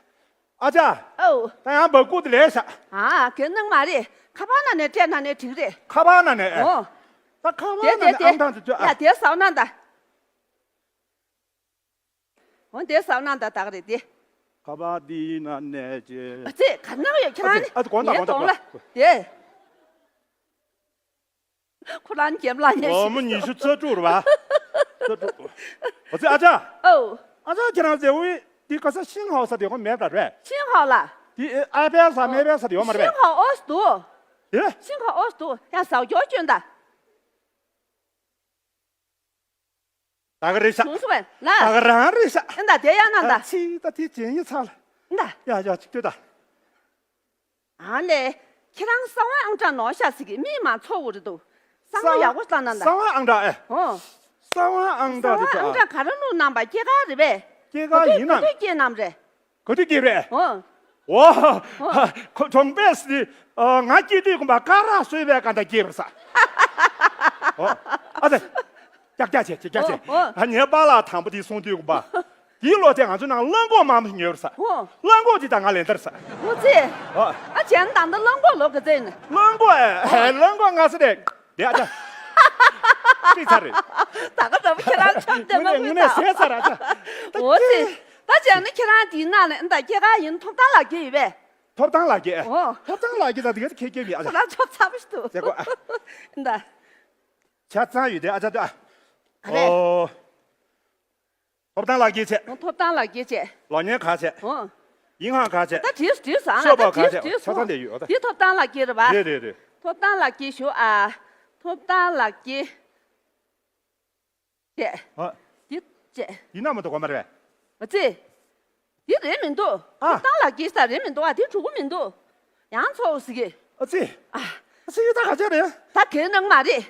ཨ་ཅག་ཨོ། ད་ཡང་སྦ་ཁུག་དེ་ལས་ཤག་ཨ་གལ་གནང་མ་རེད། ཁ་པར་ནང་ནས་སྤྲད་ན་ནས་འགྲིག་རེད། ཁ་པར་ནང་ནས་ཨེ། ཨོ། ད་ཁ་པར་དེ་ནང་ནས་དེ་ཨང་གྲངས་དེ་ཚོ་ཨ། ཡ་དེ་ཟ་བ་ན་ད། འོ་དེ་ཟ་བ་ན་ད་ད་ག་རེད་དེ། ཁ་པར་འདི་ནང་ནས་ཅེ། ཨ་ཙི་ག་ནང་ཡོད་ཁྱེད་རང་ནི། ཨ་ཙི་དགོངས་དག་ངའི་གདོང་ལ། དགོངས་དག་དེ། ཁོ་རང་རྒྱབ་ལ་ཉལ་ཞིག་ཨོ་མོ་ཉི་ཤུ་རྩ་དྲུག་རེད་པ། རྩ་དྲུག་ཨ་ཙི་ཨ་ཅག་ཨོ། ཨ་ཅག་ཁྱེད་རང་མཛེས་བོ་འདི་ག་ས་ཤིང་ཧའོ་ས་དེ་ཁོ་མེད་པ་རེད། ཤིང་ཧའོ་ལ། འདི་ཨ་པལ་ས་མེ་པལ་ས་དེ་ཡོད་མ་རེད་པས། ཤིང་ཧའོ་ཨོ་སི་འདུག་དེ། ཤིང་ཧའོ་ཨོ་སི་འདུག་ཡང་ཟ་རྒྱོ་སྐྱོན་ད། ད་ག་རེད་ཤག་བྱུང་སོང་བས་ལ། ད་ག་རང་རེད་ཤག་ཨ་ད་དེ་ཡང་ན་ད། ཨ་ཕྱི་ད་དེ་ཅན་ཡིན་ཚ་ལ། ད། ཡ་ཡ་ཅིག་ལྟོས་ད། ཨ་ལས། ཁྱེད་རང་གསང་བའི་ཨང་གྲངས་ནོར་ཤག་ཟིག་གི་མིག་མ་ཚོ་བོ་རེད་འདུག་གསང་བ་ཡག་པོ་བཏང་ན་ད། གསང་བའི་ཨང་གྲངས་ཨེ། ཨོ། གསང་བའི་ཨང་གསང་གྲངས་བའི་དེ་ཨང་ཚོ་ཨ། གྲངས་ག་རེ་བླུགས་གནང་པ་སྐྱེས་སྐར་རེད་པས། སྐྱེས་སྐར་ཡིན་ནམ། ག་དུས་སྐྱེས་གནང་རེད། ག་དུས་སྐྱེས་རེད། ཨོ། ཨོ། ཁོ་གྲོང་པས་སི། ང་སྐྱེས་དུས་ཀུན་པ་ཀ་ར་སོས་པའི་ཀ་འདྲ་སྐྱེས་པར་ས། ཨོ། ཨ་ཙི། ཀྱག་ཀྱག་བྱས་ཀྱག་ཀྱག་བྱས། ཨོ། ཨོ། ཨ་ངའི་པཱ་ལགས་དང་པོ་དེ་གསུངས་དུས་ཀུན་པ། དེའི་ལོ་དེ་ང་ཚོ་ནང་གླང་གོག་མང་པོ་ཉོས་པར་ས། ཨོ། གླང་གོག་དེ་ད་ང་ལེན་དར་ས། ཨོ་ཙི། ཨོ། ཨ་བྱས་ན་ད་ལྟ་གླང་གོག་ལོ་ག་ཚད་ཡིན། གླང་གོག་ཨེ། གླང་གོག་ང་ས་རེད། དེ་ཨ་ཅག་ཅིག་ཚར་རེད། ད་ག་ད་བུ་ཁྱེད་རང་ཆབ་དེ་དངོས་གནས་དངོས་གནས་ཟས་ཚར་ཨ་ཅག་ཨོ་ཙི། ད་བྱས་ན་ཁྱེད་རང་དེའི་ནང་ནས་ད་སྐྱེས་སྐར་ཡིན་ཐོབ་ཐང་ལག་ཁྱེར་ཡོད་པས། ཐོབ་ཐང་ལག་ཁྱེར། ཨོ། ཐོབ་ཐང་ལག་ཁྱེར་ད་དེ་ག་ཁྱེད་ཁྱེད་མི་ཨ་ཅག་ཁྱེད་རང་ཆོབ་ཚ་པོ་ཞིག་འདུག་ཟེར་གོ་ཨ། ད། ཆ་ཚང་ཡོད་དེ་ཨ་ཅག་ད། ཨ་རེད། ཨོ། ཐོབ་ཐང་ལག་ཁྱེར་བྱས། ཐོབ་ཐང་ལག་ཁྱེར་བྱས། ལོ་ཉན་ག་བྱས། ཨོ། ཡིན་ཧང་ག་བྱས། ད་བྲིས་བྲིས་ཟ་ན་ཤོག་པ་ག་བྲིས་བྱས། བྲིས་ཆ་ཚང་དེ་ཡོད་ད། འདི་ཐོབ་ཐང་ལག་ཁྱེར་རེད་པ། རེད་རེད་རེད། ཐོབ་ཐང་ལག་ཁྱེར་ཞུ་ཨ། ཐོབ་ཐང་ལག་ཁྱེར། བྱས། ཨ། འདི་བྱས། ཡིན་ན་མ་གཏོགས་གོ་མ་རེད་པས། ཨ་ཙི། འདི་རེད་མི་འདུག་ཨ། ཐོབ་ཐང་ལག་ཁྱེར་ས་རེད་མི་འདུག་ཨ། འདི་འགྲོ་གི་མི་འདུག་ཡང་ཚོགས་ཟིག་གི་ཨ་ཙི། ཨ། ཨ་ཙི་ཡོད་ད་ག་ཚད་རེད། ད་གལ་གནང་མ་རེད།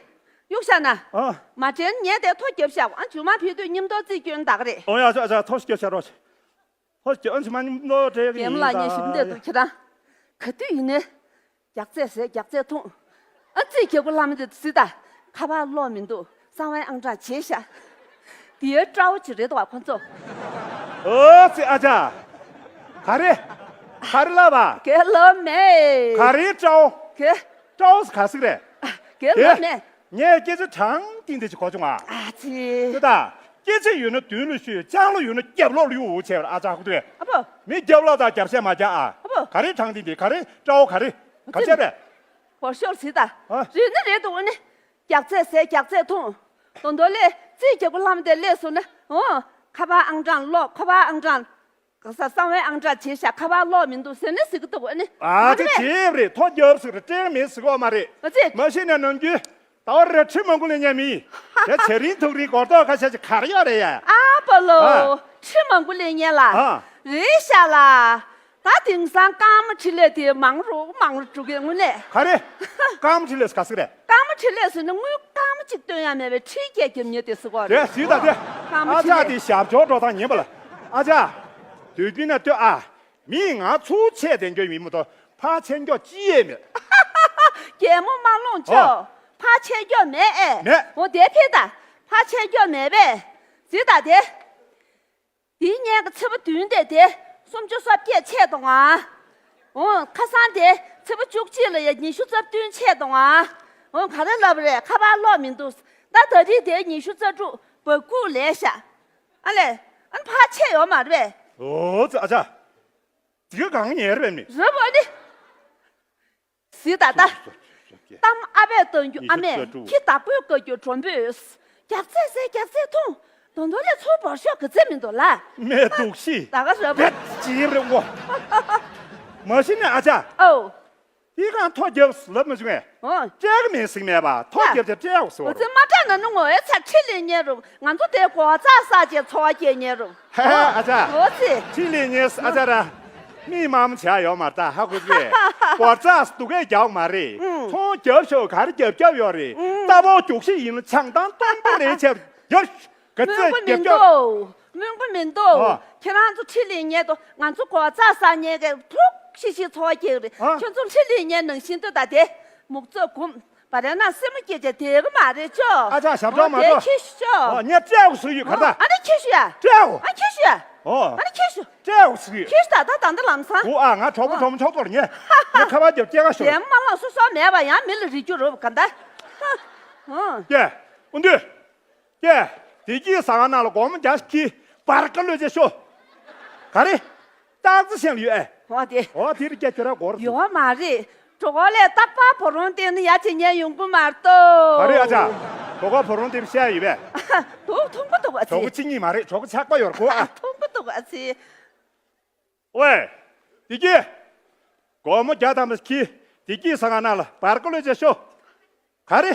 གཡུག་བཞག་ན། ཨ། མ་དྲན་ངས་དེ་ཐོ་རྒྱབ་བཞག་ཨ་མཇུག་མ་ཕེབས་དུས་མཉམ་དུ་རྩིས་སྐྱོན་བདག་རེད། ཨོ་ཡ་ཅག་ཅག་ཐོ་རྒྱབ་བཞག་རོགས། ཐོ་རྒྱབ་ཨ་མཇུག་མ་མཉམ་དུ་འབྲེལ་གི་རྒན་ལགས་ངས་ཞིབ་འདེད་འདུག་ཁྱེད་རང་། ག་དུས་ཡིན་ནའི། རྒྱགས་ཚད་ཟས་རྒྱགས་ཚད་འཐུང་། ཨ་ཙི་རྒྱབ་ཀྱི་ལྷ་མོ་དེ་ཚོ་ཟི་ད། ཁ་པར་ཀློག་མི་འདུག་གསང་བའི་ཨང་གྲངས་བརྗེད་ཤག་དེའི་སྤྲ་བོ་ཅིག་རེད་དོ་ཁོ་ཚོ། ཨོ་ཙི་ཨ་ཅག་ག་རེ། ག་རེ་ལབ་པ། གའི་ལབ་མེད། ག་རེ་སྤྲ་བོ། གའི། སྤྲ་བོ་ག་ཟིག་རེད། གའི་ལབ་མེད། ངས་སྐད་ཆ་དྲང་བདེན་དེ་ཅིག་གོ་བྱུང་ཨ། ཨ་ཙི། དེ་ད། སྐད་ཆ་ཡོད་ན་མདུན་ལ་ཤོད། ལྕང་ལོ་ཡོད་ན་རྒྱབ་ལོགས་ལ་གཡུག་བྱས་པར་ཨ་ཅག་ཧུ་ཏུ། ཨ་ཕོ། མི་རྒྱབ་ལོགས་དང་རྒྱབ་སེ་མ་རྒྱག་ཨ། ཨ་ཕོ། ག་རེ་དྲང་བདེན་དེ། ག་རེ་སྐྲ་བོ། ག་རེ་ག་ཚད་རེད། བོར་ཤོར་ཟིག་ད། ཨ། རེད་ནི་རེད་འདུག་ཨ་ནི། རྒྱགས་ཚད་ཟས་རྒྱགས་ཚད་འཐུང་། དོན་དོན་ལས་རྩིས་རྒྱག་པོ་ལྷམ་དེ་སླེབས་སོང་ན། འོ། ཁ་པར་ཨང་གྲངས་ལོག་ཁ་པར་ཨང་གྲངས། ག་ས་གསང་བའི་ཨང་གྲངས་བྱས་ཤག་ཁ་པར་ལོག་མི་འདུག་ཟེར་ནས་ཟེར་གི་འདུག་ཨ་ནི། ཨ་ཙི་བྱས་རེད། ཐོ་རྒྱབ་ཟིག་རེད། སྤྲད་མེད་ཟིག་ཨོ་མ་རེད། ཨ་ཙི། མ་གཞི་ནས་ནམ་རྒྱུན་ད་བར་རེ་ཁྲི་མང་པོ་ལེན་མཁན་མི་ཡིན། དེ་ཚེ་རིང་ཐུག་རིང་སྒོར་ཐོག་ཁ་ཤས་ཅིག་གར་ཡོད་རེད་ཡ། ཨ་པ་ལོ། ཨ། ཁྲི་མང་པོ་ལེན་མཁན་ལ། ཨ། རེད་ཤག་ལ། ད་དེང་སང་རྐང་མ་འཕྲིན་ལས་དེ་མང་རུ་མང་རུ་འགྲོ་གི་དངོས་གནས། ག་རེ། རྐང་མ་འཕྲིན་ལས་ག་ཟིག་རེད། རྐང་མ་འཕྲིན་ལས་ཟེར་ན་དངུལ་རྐང་མ་གཅིག་བཏོན་ཡ་མེད་པའི་ཁྲི་བརྒྱད་བརྒྱབ་མཁན་དེ་ཟེར་གོ་རེད། རེད་ཟེར་ད་དེ། རྐང་མ་ཨ་འཕྲིན་ཅག་ལས། དེ་ཞབས་ཇོ་འགྲོ་སྟངས་ཉན་པ་ལ། ཨ་ཅག་དུས་རྒྱུན་ན་ལྟོས་ཨ། མིས་ང་ཚུར་ཆད་དེ་འགྱོ་མི་མོ་དོ། ཕར་ཆད་འགྱོ་ཅི་ཡས་མེད། རྒྱལ་མོ་མ་ལོངས་ཨོ། ཆོག་ཕར་ཆད་འགྱོ་མེད་ཨེ། མེད། འོ་དེ་ཕེ་ད། ཕར་ཆད་འགྱོ་མེད་པས། ཟེར་ད་དེ། དེའི་སྔོན་གྱི་ཚེས་པ་བདུན་དེ་དེ་སུམ་ཅུ་སོ་བརྒྱད་ཆད་འདུག་ཨ། འོ་ཁ་སང་དེ་ཚེས་པ་བཅུ་གཅིག་ལ་ཡ་ཉི་ཤུ་རྩ་བདུན་ཆད་འདུག་ཨ། འོ་ག་རེ་ལབ་རེད། ཁ་པར་ལོག་མི་འདུག་ད་ད་རེས་དེ་ཉི་ཤུ་རྩ་དྲུག་འབག་སྒུག་ལས་ཤག་ཨ་ལས། ཨ་ནི་ཕར་ཆད་ཡོད་མ་རེད་པས། ཨོ་ཙི་ཨ་ཅག་དེ་ག་གང་ཉེ་རེད་མི། རེད་པ་ནི། ཟིག་ད་ད། གཏམ་ཨ་ཕས་སྟོན་རྒྱུ་ཨ་མས། ཁྱི་བདག་པོས་བཀའ་རྒྱུ་མགྲོན་པོས། རྒྱགས་ཚད་ཟས་རྒྱགས་ཚད་འཐུང་། དོན་དོན་ལས་ཚུར་བོར་ཤོག་གི་ཚད་མི་འདུག་ལ། མེད་འདུག་ཤི། ད་ག་རེད་པ། བེད་ཅིའི་རེད་འོ། མ་གཞི་ནས་ཨ་ཅག་ཨོ། དེ་གང་ཐོ་རྒྱབ་ལབ་མ་བྱུང་ངས། ཨོ། སྤྲད་གི་མེད་ཟིག་མེད་པ། ཐོ་རྒྱབ་ཅེ་སྤྲད་འོ་ཟེར་བ་རེད། ཨོ་ཙི་མ་སྤྲད་ན་ནི་ངོ་ཨེ་ཚ་ཁྲི་ལེན་ཉེ་རུ། ང་ཚོ་དེ་གོ་ཚ་ས་ཅེ་འཚོ་བ་སྐྱེལ་ཉེ་རུ། ཧ་ཧ་ཨ་ཅག་ཨོ་ཙི། ཁྲི་ལེན་ཉེ་ཨ་ཅག་ར། མི་མང་ཆ་ཡོད་མ་རེད་ད་ཧ་གོ་གི། གོ་ཚ་སྡུག་གས་རྒྱག་མ་རེད། ཨང་། ཚོང་རྒྱབ་ཤོག་ག་རེ་རྒྱབ་རྒྱབ་ཡོད་རེད། ཨང་། རྟ་ཕོ་རྒྱུག་ཤི་ཡིན་ཆང་ཏང་སྟོང་པོ་ལས་ཆབ་ཡོད། ག་ཚོད་རྒྱབ་རྒྱབ། སྨོན་གུ་མི་འདུག་སྨོན་གུ་མི་འདུག་ཨ། ཁྱེད་རང་ཚོ་ཁྲི་ལེན་ཉེ་དོ། ང་ཚོ་གོ་ཚ་ས་ཉེ་གས་ཐུག་ཤི་ཤི་འཚོ་བ་སྐྱེལ་རེད། ཨ། ཁྱོད་ཚོ་ཁྲི་ལེན་ཉེ་ནང་བཞིན་དུ་ད་དེ་མུག་ཚོད་གུམ། བ་རེ་ན་སེམས་སྐྱེ་ཅེ་དེ་གི་མ་རེད་ཅོ། ཨ་ཅག་ཞབས་བྲོ་མ་ཨོ་དེ་ཁྲོ། ཁྱི་ཤི་ཅོ། ཨོ་ངས་སྤྲད་འོ་ཟེར་ཡོད་ག་ད། ཨ་ནི་ཁྱི་ཤི་ཡ། སྤྲད་འོ། ཨ་ཁྱི་ཤི་ཡ། ཨོ། ཨ་ནི་ཁྱི་ཤི། སྤྲད་འོ་ཟེར་ཡོད། ཁྱི་ཤི་ད་ད་ད་འདི་ལམ་སང་། འོ་ཨ་ང་གྲོགས་པོ་གྲོགས་མོ་ཆོག་ཐོར་ཉེ། ངས་ཁ་པར་རྒྱབ་སྐྱེལ་ག་ཤོར། དེ་མ་ལ་སོ་སོ་མེད་པ་ཡང་མི་ལ་རིག་རྒྱུ་རོབ་ག་ད། ཨོ། ཀྱེ། ཨུ་འདུས། ཀྱེ། དེ་གྱིས་ཟ་ང་ན་ལ་སྒོར་མོ་བརྒྱ་ཞིག་གིས་བར་ཀ་ལོས་ཅེ་ཤོ། ག་རེ། སྟག་རྩེ་ཤན་ལ་ཡོད་ཨེ། འོ་དེ། འོ་དེ་རི་སྐྱ་ཁྱོད་ར་སྒོར། ཡོད་མ་རེད། གྲོགས་ལས་རྟག་པར་བུ་རོང་སྟེང་ནས་ཡ་ཆེ་ཉན་ཡོང་གི་མ་གཏོགས། ག་རེ་ཨ་ཅག་གྲོགས་པ་བུ་རོང་སྟེང་བཤད་ཡོད་པས། དུག་ཐུང་གི་འདུག་ཨ་ཅེ། གྲོགས་པོ་གཅིག་གཉིས་མ་རེད། གྲོགས་པོ་ཆགས་པ་ཡོད་གོ་ཨ། ཐུང་གི་འདུག་ཨ་ཅེ། ཝེ། བདེ་སྐྱིད། སྒོར་མོ་བརྒྱ་ཐམ་པ་ཁྱི། བདེ་སྐྱིད་ཟ་ང་ན་ལ་བར་ཀ་ལོས་ཅེ་ཤོ། ག་རེ།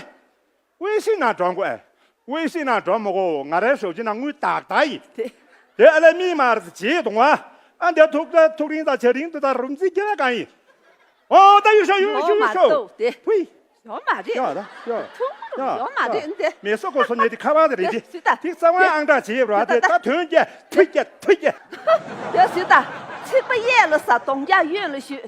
ཝེ་ཤིན་ན་འགྲོ་མགོ་ཨེ། ཝེ་ཤིན་ན་འགྲོ་མ་གོ་ང་རའི་ཞོགས་ཇི་ན་དངུལ་ཏག་ཏག་ཡིན། དེ། དེ་ཨ་ལས་མི་མ་རེད་བྱེད་གཏོང་བ། ཨ་འདི་ཐུག་ད་ཐུག་རིང་ད་བྱ་རིང་དུ་ད་རུམ་རྩིས་རྒྱལ་གང་ཡིན། ཨོ་ད་ཡོད་ཤོ་ཡོད་ཤོ་ཡོད་ཤོ། ཕུའི། ཡོད་མ་རེད། ཡོད་ད་ཡོད། ཐུང་ངུ་ཡོད་མ་རེད་འདི། མེ་སོ་གོ་སོ་ཉེ་དེ་ཁ་བ་དེ་རེད་དེ། ཡ་སི་ད། དེ་རྩ་བ་ཨང་གྲངས་བྱེད་ཡོད་ར་དེ་ད་དོན་རྒྱ་ཐུ་རྒྱ་ཐུ་རྒྱ། ཡ་སི་ད། ཚིག་པ་གཡས་ལ་ཟ་གདོང་རྒྱ་གཡོན་ལ་ཞུས།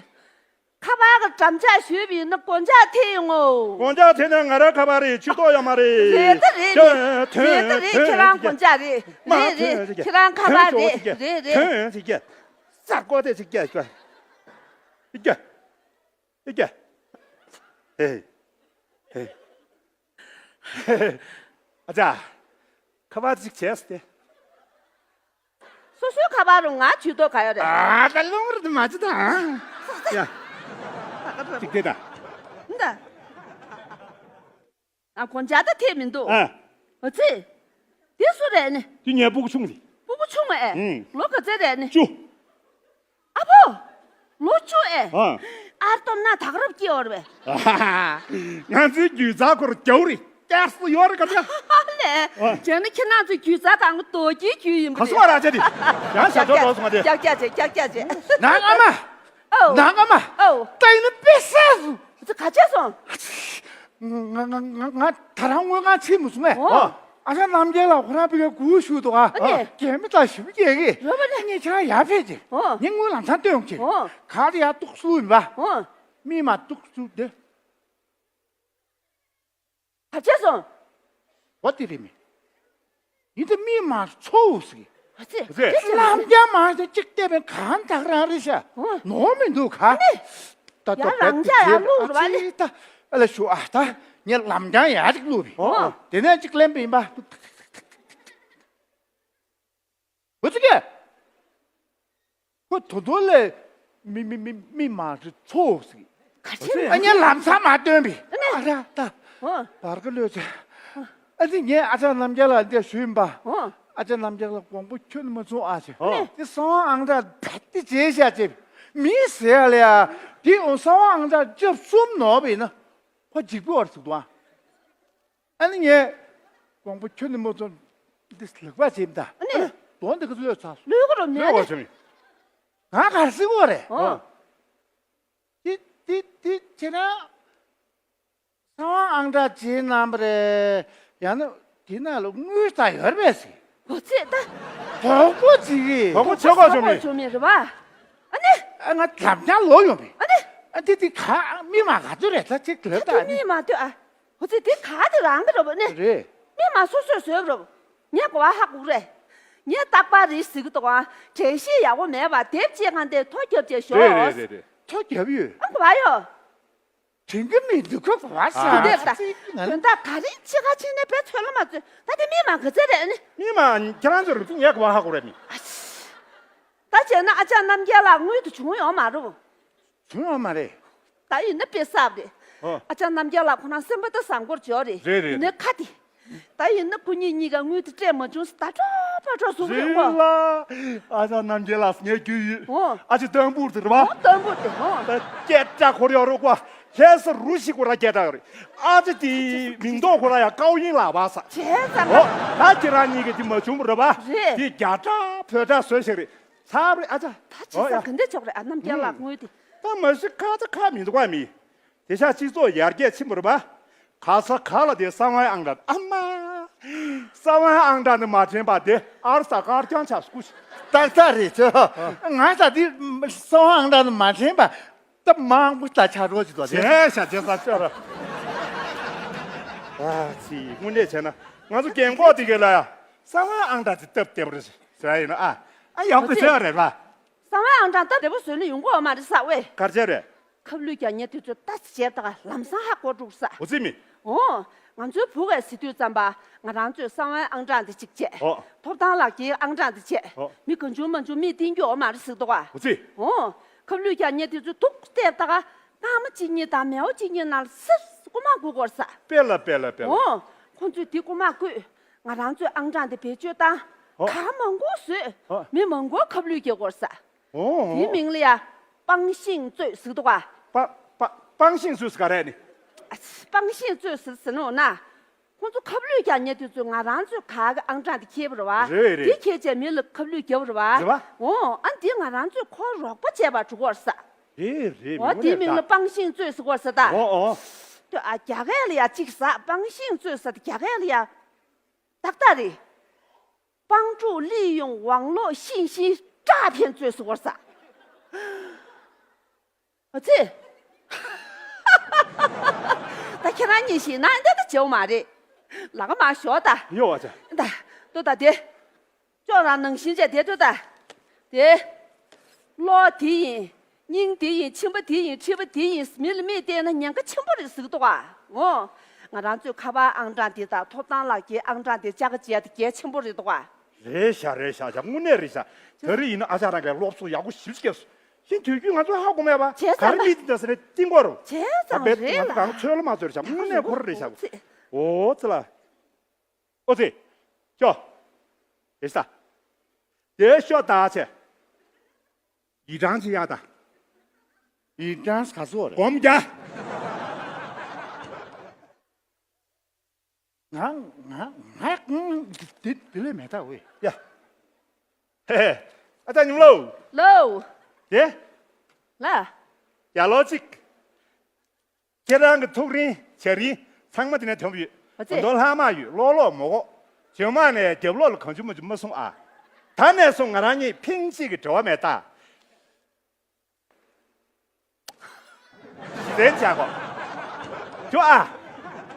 ཁ་པར་གྱི་འགྲམ་ལྕག་ཞུས་པ་ཡིན་ན་སྒོ་ལྕགས་ཐེབས་ཡོང་ངོ་། སྒོ་ལྕགས་ཐེབས་ན་ང་རང་ཁ་པར་རེད། ཆུ་ཐོག་ཡོད་མ་རེད། རེད་ད་རེད་རེད། རེད་ད་རེད། ཁྱེད་རང་སྒོ་ལྕགས་རེད། རེད་རེད། ཁྱེད་རང་ཁ་པར་རེད། རེད་རེད། ཐོན་ཡོང་ཟིག་རྒྱ། ས་ཀོ་དེ་ཟིག་རྒྱ། རྒྱ། ཨེ་ཀྱ། ཧེ། ཧེ། ཨ་ཅག་ཁ་པར་ཅིག་བྱས་ཏེ། སོ་སོའི་ཁ་པར་རུ་ང་ཇུས་གཏོགས་ག་ཡོད་རེད། ཨ་ཀ་ལུང་རུ་མ་ཅི་ད། ཡ། ཅིག་དེ་ད། འདི། ཨ་གོང་ཇ་ད་ཐེབས་མི་འདུག་ཨ། ཨ་ཙི། འདི་སུ་རེད་ནི། འདི་ངའི་སྤུ་གུ་ཆུང་རེད། སྤུ་གུ་ཆུང་ཨེ། ཨུང་། ལོ་ག་ཚོད་རེད་ནི། བཅུ། ཨ་ཕོ། ལོ་བཅུ་ཨེ། ཨ། ཨར་སྟོབས་ན་དག་རབ་སྐྱེ་བར་བས། ང་ཚོའི་རྒྱུད་རྩ་ཁོར་རྒྱའུ་རི་ཀྱར་སུ་ཡོད་རེད་ག་ཚ། ལས། ཨ། བྱས་ན་ཁྱེད་རང་ཚོའི་རྒྱུད་རྩ་གང་གི་རྡོ་རྗེའི་རྒྱུད་ཡིན་པ་རེད། ག་སོ་ར་ཅེ་དི། ཡང་ཞབས་ཏོག་རོགས་སོང་བ་དེ། ཀྱག་ཀྱག་བྱས་ཀྱག་ཀྱག་བྱས། ནང་ཨ་མ། ཨོ། ནང་ཨ་མ། ཨོ། ལྟ་ཡིན་ན་དཔེ་སྲིད་སོང་། ཁྱེད་ཚོ་ག་བྱས་སོང་། ང་ང་ང་ང་ད་རང་དངུལ་ཁང་ཕྱིན་མ་སོང་ངས། ཨོ། ཨ་ཞང་རྣམ་རྒྱལ་ལགས་ཁོ་རང་ཕ་གིར་སྒུག་བཞུགས་འདུག་ཨ། ཨ་ནི། རྒྱ་མི་དང་ཞི་མི་རྒྱག་གི། རེད་པ་ནི། ངས་ཁྱེད་རང་ཡར་ཕེབས་ཀྱི། ཨོ། ངས་དངུལ་ལམ་སང་སྟོན་ཡོང་གི། ཨོ། ག་རེ་ཡར་གཏུགས་སུ་ཡིན་པ། ཨོ། མི་མ་གཏུགས་སུ་དེ། ག་བྱས་སོང་། འོ་དེ་རེད་མི། ཡིན་ད་མི་མ་ཚོ་ཟིག་ཨ་ཙི། ཨ་ཙི། ལམ་རྒྱ་མ་ཟེར་གཅིག་བལྟས་པས་གང་དག་རང་རེད་ཤག་ཨོ། ནོར་མི་འདུག་ག་ཨ་ནི། ད་ཡ་རང་ཅག་ཡ་ལུག་རེད་པ་ནི། ཨ་ཙི་ད། ཨ་ལ་ཞུ་ཨ། ད་ངས་ལམ་རྐྱང་ཡར་ཅིག་བླུགས་པས། ཨོ། དེ་ནས་ཅིག་ལེན་པ་ཡིན་པ། འོ་ཙི་གེ། ཁོ་ད་དུང་ལས་མི་མི་མི་མི་མ་རེད་ཚོ་ཟིག་ག་ཅི་རེད། ཨ་ངས་ལམ་སང་མ་སྟོན་པས། ཨ་ནི། ཨ་ར་ད། ཨོ། བར་གི་ལོས་ཚེ། ཨ་ནི་ངས་ཨ་ཅག་རྣམ་རྒྱལ་ལགས་འདིར་ཞུས་ཡིན་པ། ཨོ། ཨ་ཅག་རྣམ་རྒྱལ་ལགས་དགོངས་པ་ཁྱོན་ནས་མ་ཚོམ་ཨ་ཅེ། ཨོ། དེ་གསང་བ་ཨང་གྲངས་བེད་དེ་བྱས་བཞག་ཅེ། མི་ཟེར་ཡ་ལ་ཡ། དེ་འོ་གསང་བ་ཨང་གྲངས་བཅུ་གསུམ་ནོར་བ་ཡིན་ན། ཁོ་འཇིགས་པའི་བར་ཟིག་འདུག་ཨ། ཨ་ནི་ངས་དགོངས་པ་ཁྱོན་ནས་མ་ཚོམ། འདི་ལེགས་པ་བྱེད་མི་ད། ཨ་ནི། དོན་འདི་ག་ཚོད་ལོས་ཚར། ལོས་ག་རོ་མེད་ལོས་ནི། ག་ཚོད་མི། ང་གར་སྲིད་གོ་རེད། ཨོ། དེ་དེ་དེ་བྱས་ན། གསང་བ་ཨང་གྲངས་བྱེད་གནང་བ་རེད། ཡང་ན་དེ་ནང་ལ་དངུལ་ད་ཡོད་རེད་ཟེར། འོ་ཙི་ད། དོག་པོ་ཅིག་རེད། དོག་པོ་བྱེད་གོ་བྱུང་མི། བྱུང་མི་རེད་བ། ཨ་ནི། ཨ་ང་ལམ་རྐྱང་ལོག་ཡོང་བས། ཨ་ནི། ཨ་དེ་དེ་ག་མི་མ་ག་ཚོད་རེད་ད་ཅིག་ལབ་ད་ཨ་ནི། མི་མ་ལྟོས་ཨ། འོ་ཙི་དེ་ག་དེ་རང་གི་རེད་བ་ནི། རེད། མི་མ་སོ་སོས་བཟོས་རེད་བ། ངས་གོ་བ་ཧ་གོ་རེད། ངས་རྟག་པར་རེད་ཟེར་གི་འདུག་ཨ། དྲན་ཤེས་ཡག་པོ་མེད་པ་དེབ་ཅེས་གང་དེ་ཐོ་རྒྱབ་ཅེས་ཞོག་རེད་རེད་རེད་རེད། ཐོ་རྒྱབ་ཡོད། ཨ་གོ་བ་ཡོད། དྲན་གི་མི་འདུག་ག་གོ་བ་ས་ཨ། དེ་ལྟ། ང་དོན་དག་ག་རེ་འཆི་ཁ་ཕྱིན་ནས་བེད་ཚོད་ལ་མ་ཚོད་ད་དེ་མི་མ་ག་ཚད་རེད་ནི། མི་མ་ཁྱེད་རང་ཚོ་རུ་ཚུགས་ངས་གོ་བ་ཧ་གོ་རེད་མི། ཨ་ཤི། ད་བྱས་ན་ཨ་ཅག་རྣམ་རྒྱལ་ལགས་དངུལ་དུ་བྱུང་ཡོད་མ་རེད། བྱུང་ཡོད་མ་རེད། ད་ཡིན་ན་དཔེ་གསར་རེད། ཨོ། ཨ་ཅག་རྣམ་རྒྱལ་ལགས་ཁོ་རང་སེམས་པ་ད་བཟང་པོར་འབྱོར་རེད། རེད་རེད། ཡིན་ན་ཁ་དེ། ད་ཡིན་ན་སྐུ་ཉིད་གཉིས་ཀ་དངུལ་དེ་སྤྲད་མ་བྱུང་ཟེར་ད་དྲོ་པ་དྲོ་ཟུག་རེད་རེད་གོ། ལ། ཨ་ཅག་རྣམ་རྒྱལ་ལགས་ངས་རྒྱུས་ཡོད། ཨོ། ཨ་ཅག་ཏམ་བུར་དེ་རེད་བ། ཨོ་ཏམ་བུར་དེ་ཨོ། ད་སྐད་གྲགས་ཁོ་རང་ཡོད་རེད་གོ། ལྷ་ས་རུ་ཞིག་ཁོ་རང་སྐད་གྲགས་ཡོད་རེད། ཨ་ཅག་དེའི་མིང་ཐོག་ཁོ་རང་ཡང་ཀའོ་ཡིན་ལགས་བ་ས། བྱས་ཙང་ཨོ། ད་ཁྱེད་རང་གཉིས་ཀྱི་དེ་མ་བྱུང་བ་རེད་བ། རེད། དེ་རྒྱ་གྲགས་བོད་གྲགས་བཟོས་ཤིག་རེད། ཚར་རེད་ཨ་ཅག་ད་བྱས་ཙང་ག་འདྲ་ཆོག་རེད་ཨ་རྣམ་རྒྱལ་ལགས་དངུལ་དེ། ད་མ་གཞི་ཁ་ཚ་ཁ་མི་འདུག་ག་མི། དེ་ཤ་སྤྱི་ཚོགས་ཡར་རྒྱས་ཕྱིན་པ་རེད་པ། ག་ས་ག་ལ་དེ་གསང་བའི་ཨང་གྲངས་ཨ་མ། གསང་བའི་ཨང་གྲངས་ནི་མ་དྲན་པ་དེ་ཨར་ས་དཀར་རྐྱང་ཆགས་སྐུ། ཏག་ཏག་རེད་ཚོ། ང་ས་དེ་གསང་བའི་ཨང་གྲངས་ནི་མ་དྲན་པ། ད་མང་པོ་ད་ཆགས་རོགས་ཀྱི་དོ་དེ། བྱས་ཤ་བྱས་ས་ཤོར། ཨ་ཙི་དངོས་གནས་བྱས་ན་ང་ཚོ་རྒན་གོག་དེ་གས་ལ་ཡ་གསང་བའི་ཨང་གྲངས་དེ་སྟབས་བདེ་པོ་རེད་ཟེར་ཡ་ཡིན་ན་ཨ། ཨ་ཡག་པོ་བྱས་པ་རེད་པ། གསང་བའི་ཨང་གྲངས་སྟབས་བདེ་པོ་བཟོས་ན་ཡོང་གི་ཡོད་མ་རེད་ས་ཝེ། ག་རེ་བྱས་རེད། ཁབ་ལུད་རྒྱག་མཁན་དེ་ཚོས་ལྟ་ཅི་བྱས་ད་ག་ལམ་སང་ཧ་གོ་འགྲོ་ས། འོ་ཙི་མི། འོ། ང་ཚོའི་བུ་གས་ཟེར་དུས་ཙམ་པ་ང་རང་ཚོས་གསང་བའི་ཨང་གྲངས་དེ་གཅིག་བྱས། འོ། ཐོབ་ཐང་ལག་འཁྱེར་ཨང་གྲངས་དེ་བྱས། འོ། མི་གང་བྱུང་མང་བྱུང་མིས་བསྟན་རྒྱུ་ཡོད་མ་རེད་ཟེར་འདུག་ག་འོ་ཙི། འོ། ཁབ་ལུད་རྒྱག་མཁན་དེ་ཚོས་ཐུག་བལྟས་ད་ག་སྣང་མ་གཅིག་གཉིས་དང་མེའོ་གཅིག་གཉིས་ནང་ལ་སིར་རྐུ་མ་རྐུ་དགོས་ས། དཔེ་ལ་དཔེ་ལ་དཔེ་ལ། འོ། ཁོང་ཚོས་དེ་རྐུ་མ་རྐུས། ང་རང་ཚོས་ཨང་གྲངས་དེ་བེད་སྤྱོད་བཏང་། འོ། གང་མང་པོ་བཟོས། འོ། མི་མང་པོ་ཁབ་ལུད་རྒྱག་དགོས་ས། འོ། དེའི་མིང་ལ་ཡ། པང་ཤིང་རྩོད་ཟེར་གི་འདུག་ག་པ་པ་པང་ཤིང་རྩོད་ཟེར་ག་རེ་ནི། ཨ་ཙི། པང་ཤིང་རྩོད་ཟེར་ཟེར་ནོ་ན། ཁོང་ཚོ་ཁབ་ལུད་རྒྱག་མཁན་དེ་ཚོས་ང་རང་ཚོའི་ག་གི་ཨང་གྲངས་དེ་ཁྱེར་བ་རེད་བ། རེད་རེད། དེ་ཁྱེར་བྱས་མི་ལ་ཁབ་ལུད་རྒྱབ་རེད་བ། རེད་བ། འོ་ཨ་འདི་ང་རང་ཚོས་ཁོར་རོགས་པ་བྱས་པ་འགྲོ་གི་རེད་ས། རེད་རེད། འོ་མི་དེའི་མིང་ལ་པང་ཤིང་རྩོད་ཟེར་གི་རེད་ས་ད། འོ་འོ། ལྟོས་ཨ་རྒྱ་སྐད་ལ་ཡ་གཅིག་ཟ་པང་ཤིང་རྩོད་ཟེར་ད་རྒྱ་སྐད་ལ་ཡ། ཏག་ཏག་རེད། 帮助利用网络信息诈骗罪是我啥？我这，ད་ཁྱེད་རང་གཉིས་ཤིག་ན་འདི་ད་བྱེད་མ་རེད། ལག་མ་ཞོག་ད། ཡོ་བ་ཅག་ད་ལྟོས་ད་དེ། ཅོག་རང་ནང་བཞིན་བྱས་དེ་ལྟོས་ད། དེ། གློག་དེ་ཡིན། སྙིང་དེ་ཡིན་མཆིན་པ་དེ་ཡིན་མཁྲིས་པ་དེ་ཡིན་མི་ལ་མིས་བལྟས་ན་ཉེན་ཁ་ཆེན་པོ་རེད་ཟེར་གི་འདུག་ག་འོ། ང་རང་ཚོའི་ཁ་པར་ཨང་གྲངས་དེ་དང་ཐོབ་ཐང་ལག་འཁྱེར་ཨང་གྲངས་དེ་བཅའ་ག་བྱས་དེ་གལ་ཆེན་པོ་རེད་འདུག་ག་རེད་ཤག་རེད་ཤག་ཤག་དངོས་གནས་རེད་ཤག་ད་རེས་ཡིན་ན་ཨ་ཅག་རང་གིས་སློབ་གསོ་ཡག་པོ་ཞིབ་སྐྱེས་སོང་། ཤིན་དུས་རྒྱུན་ང་ཚོ་ཧ་གོ་མེད་པ། བྱས་ཙང་ག་རེ་མིས་དེ་འདྲ་ཟེར་ནས་བསྟན་དགོས་རུ། བྱས་ཙང་རེད་ལ། ད་གང་ཚོད་ལ་མ་ཚོད་རེད་ཤག་དངོས་གནས་ཁོ་རང་རེད་ཤག་འོ་ཙི་ལ། ཨོ་ཙི། ཤོ། དེ་ས། དེ་ཤོ་ད་ཆེ། ཡི་ཀྲང་ཆེ་ཡ་ད། ཡི་ཀྲང་ག་ཚོད་རེད། སྒོམ་རྒྱ། ང་ང་ང་ང་དེ་དེ་ལས་མེད་ད་ཝེ། ཡ། ཧེ་ཧེ། ཨ་ད་ཉུང་ལོ། ལོ། དེ། ལ། ཡ་ལོ་ཅིག་ཁྱེད་རང་གི་ཐུགས་རིང་བྱ་རིང་ཚང་མ་དེ་ནས་ཐོན་པ་ཡོད། ཨ་ཙི། མདོ་ལྷག་མ་ཡོད་ལོག་ལོག་མོ་གོ། བྱེ་མ་ནས་རྒྱབ་ལོག་ལ་གང་བྱུང་མ་བྱུང་མ་སོང་ཨ། ད་ནས་སོང་ང་རང་གཉིས་ཕིང་གཅིག་གི་འབྲེལ་བ་མེད་ད། གཞི་རྩའི་བྱ་གོ། འགྲོ་ཨ།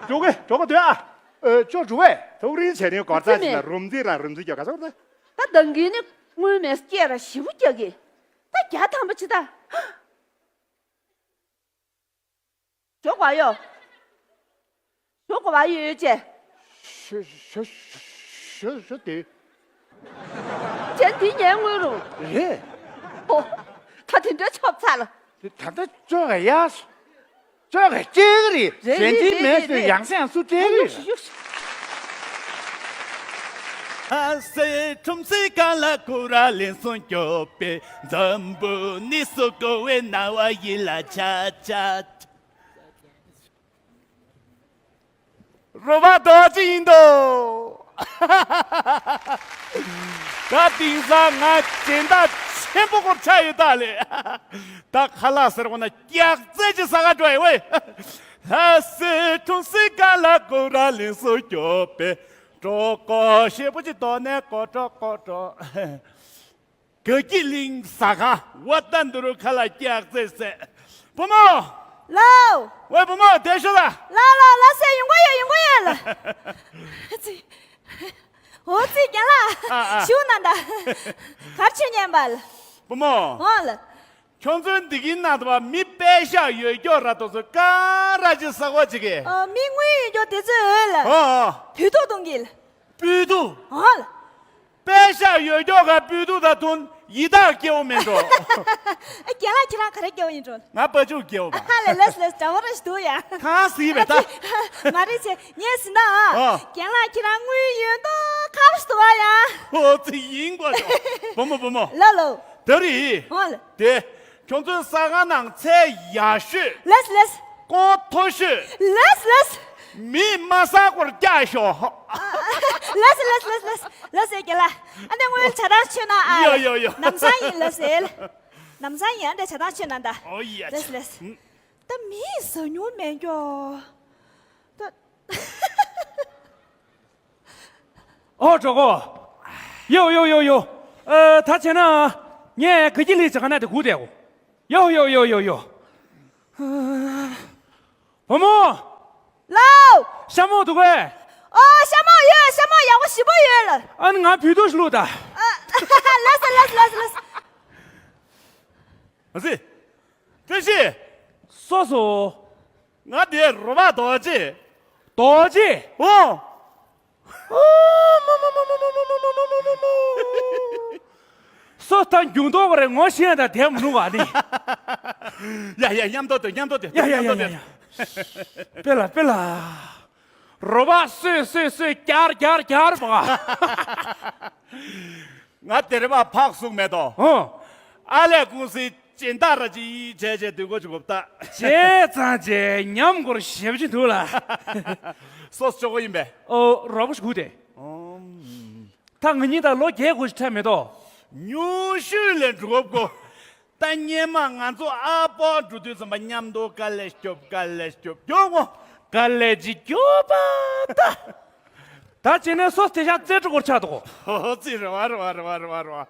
འགྲོ་གི་འགྲོ་གི་འདོད་ཨ། ཨ་ཅོ་འགྲོ་བས། ཐུགས་རིང་བྱ་རིང་སྒོར་རྩ་ཅིག་ན་རུམ་རྩིས་ར་རུམ་རྩིས་རྒྱག་ག་ཚོད་རེད། ད་འདང་གི་ནི་དངུལ་མེད་སྐྱེ་ར་ཞིབ་རྒྱག་གི། ད་རྒྱ་ཐམ་པ་ཅི་ད། ཇོ་ག་ཡོ། ཞོ་གོ་བ་ཡོད་ཅེ། ཞོ་ཞོ་ཞོ་ཞོ་དེ། ཅན་དེ་ཉན་དངུལ་རུང་། རེད། ཨོ། ད་དེ་འདྲ་ཆོབ་ཚར་ལ། དེ་ད་ལྟ་ཅོག་ག་ཡ། ཅོག་ག་སྐྱེ་གི་རེད། རེད་གཞན་རེད་ཅིག་རེད་མེད་ཟེར་རེད། ཡང་སེ་ཡང་སུ་སྤྲད་གི་ཡོ་རེད། ཤི་ཡོ་ཤི། ཨ་སེ་ཁྲོམ་སེ་གང་ལ་ཁོ་ར་ལེན་སོང་སྐྱོབ་པའི་འཛམ་བུ་གནས་སུ་གོ་བའི་སྣང་བ་ཡིད་ལ་ཆ་ཆ། རོ་བ་རྡོ་རྗེ་ཡིན་དོ། ད་དེང་སང་ང་སྦྱིན་བདག་ཆེན་པོ་སྐོར་ཆགས་ཡོད་ད་ལེ། ད་ཁ་ལག་ཟེར་བ་ན་སྐྱག་རྫས་ཅིག་ཟ་ག་འགྲོ་ཡི་ཝེ། ལྷ་སའི་འཁྲུངས་སའི་ཀ་ལ་ཀུ་ར་ལིང་སུ་སྐྱོབ་པའི་གྲོགས་པོ་ཞེ་པོ་ཅིག་དོ་ནས་ཀོ་ཀྲོ་ཀོ་ཀྲོ། དགའ་སྐྱིད་གླིང་ཟ་ཁང་། ཝ་ཏན་དུ་རུ་ཁ་ལ་སྐྱག་རྫས་ཟས། བུ་མོ། ལའོ། ཝེ་བུ་མོ་དེ་ཤོད་ལ། ལའོ་ལའོ་ལ་སེ་ཡོང་གི་ཡོད་ཡོང་གི་ཡོད་ལ། ཙི། འོ་ཙི་རྒན་ལགས། ཨ་ཨ། ཞུ་ན་ད། གར་ཆོད་ཉན་པ་ལ། བུ་མོ། འོ་ལ། ཁྱོད་ཚོའི་འདི་གིན་ན་དུ་བ་མི་པད་ཤག་ཡོད་ཀྱོག་ར་དོ་ཚོ་ཀ་ར་ཅི་ས་གོ་ཅི་གེ། ཨ་མི་དངུལ་ཡོད་ཀྱོག་དེ་ཚོའི་འོས་ལ། ཨོ་ཨོ། བུད་ཐུག་གཏོང་གི་ལ། བུད་ཐུག་འོ་ལ། པད་ཤག་ཡོད་ཀྱོག་ག་བུད་ཐུག་ད་དུང་ཡི་དྭགས་སྐྱེ་བོ་མེད་འགྲོ། རྒན་ལགས་ཁྱེད་རང་ག་རེ་སྐྱེ་བོ་ཡིན་འགྲོ། ང་པ་ཅུག་སྐྱེ་བོ་པ། ཧ་ལས་ལས་ལས་འདྲ་བོ་ར་ཞིག་འདུག་ཡ། གང་སྲིད་པས་ད། མ་རེད་ཆེ་ངས་ཟིན་ན། ཨ། རྒན་ལགས་ཁྱེད་རང་དངུལ་ཡོད་མདོག་ཁ་པོ་ཞིག་འདུག་བ་ཡ། ཨོ་ཙི་ཡིན་གོ་ཆོ། བུ་མོ་བུ་མོ། ལོ་ལོ། ད་རེད། ཨོ་ལ། དེ། ཁྱོད་ཚོའི་ཟ་ཁང་ནང་ཚལ་ཡག་ཤོས། ལེས་ལེས། ཀོང་མཐོ་ཤོས། ལེས་ལེས། མིས་མ་ཟ་སྐོར་བཀྱག་ཤོག་ལེས་ལེས་ལེས་ལེས་ལེས་ཟེར་གྱི་ལ། ཨ་ནེ་དངུལ་ཇ་ཐང་ཆོད་ན་ཨ། ཡོ་ཡོ་ཡོ། ནམ་སང་ཡིན་ལེས་ཟེར། ནམ་སང་ཡིན་ཨ་འདྲ་ཇ་ཐང་ཆོད་ན་ད། ཨོ་ཡ་ལེས་ལེས། ད་མིས་ཟ་མྱོང་མེད་ཀྱོ། ད། ཨོ་གྲོགས་པོ། ཡོ་ཡོ་ཡོ་ཡོ། ཨ་ད་བྱས་ན། ངས་ག་གི་ལི་ཇ་ག་ན་དེ་སྒུག་བསྡད་གོ། ཡོ་ཡོ་ཡོ་ཡོ་ཡོ། བུ་མོ། ལའོ། ཤ་མོག་འདུག་གས། ཨོ་ཤ་མོག་ཡོད། ཤ་མོག་ཡག་པོ་ཞིམ་པོ་ཡོད་ལ། ཨ་ནི་ང་བུད་ཐུག་ཞིག་བླུགས་ད། ཨ་ལགས་སོ་ལགས་སོ་ལགས་སོ་ལགས་སོ། ཨ་ཙི། བཀྲ་ཤིས། སོ་སོ། ང་དེ་རོ་བ་རྡོ་རྗེ། རྡོ་རྗེ། ཨོ། སོ་ད་འགྱུར་མདོག་རེད་ངོ་ཤེས་ད་དེ་མི་འདུག་ག་ནི། ཡ་ཡ་མཉམ་དུ་སྡོད་མཉམ་དུ་སྡོད། ཡ་ཡ་ཡ་ཡ་ཡ། དཔེ་ལ་དཔེ་ལ། རོ་བ་སོས་སོས་སོས་རྒྱར་རྒྱར་རྒྱར་བ། ང་དེ་རེ་བ་ཕག་གསུག་མེད་དོ། ཨོ། ཨ་ལས་ཀུང་སི་སྦྱིན་བདག་ར་ཅི་བྱས་བྱས་སྡོད་དགོས་ཅིག་གོ་ད། བྱས་ཙང་བྱས་ཉམས་སྐོར་ཞེ་པོ་ཅིག་འདུག་ལ། སོ་སོ་ཅོག་གོ་ཡིན་པས། ཨོ་རོགས་པོ་ཞིག་དགོས་ཏེ། ཨོམ། ད་ང་གཉིས་ད་ལོ་བརྒྱད་དགུ་ཞིག་འཕྲད་མེད་དོ། ཉུང་ཤོས་ལས་འགྲོ་དགོས། ད་སྔོན་མ་ང་ཚོ་ཨ་ཕོ་འགྲོ་དུས་ཙམ་པ་མཉམ་དུ་དཀའ་ལས་སྐྱོབ་དཀའ་ལས་སྐྱོབ་སྐྱོབ་ངོ་། དཀའ་ལས་ཅིག་སྐྱོབ་པ་ད། ད་བྱས་ན་སོ་དེ་ཤག་རྩེ་གྲོགས་སྐོར་ཆགས་འདུག་ཨོ་ཙི་རེ་བ་རེ་བ་རེ་བ་རེ་བ་རེ་བ།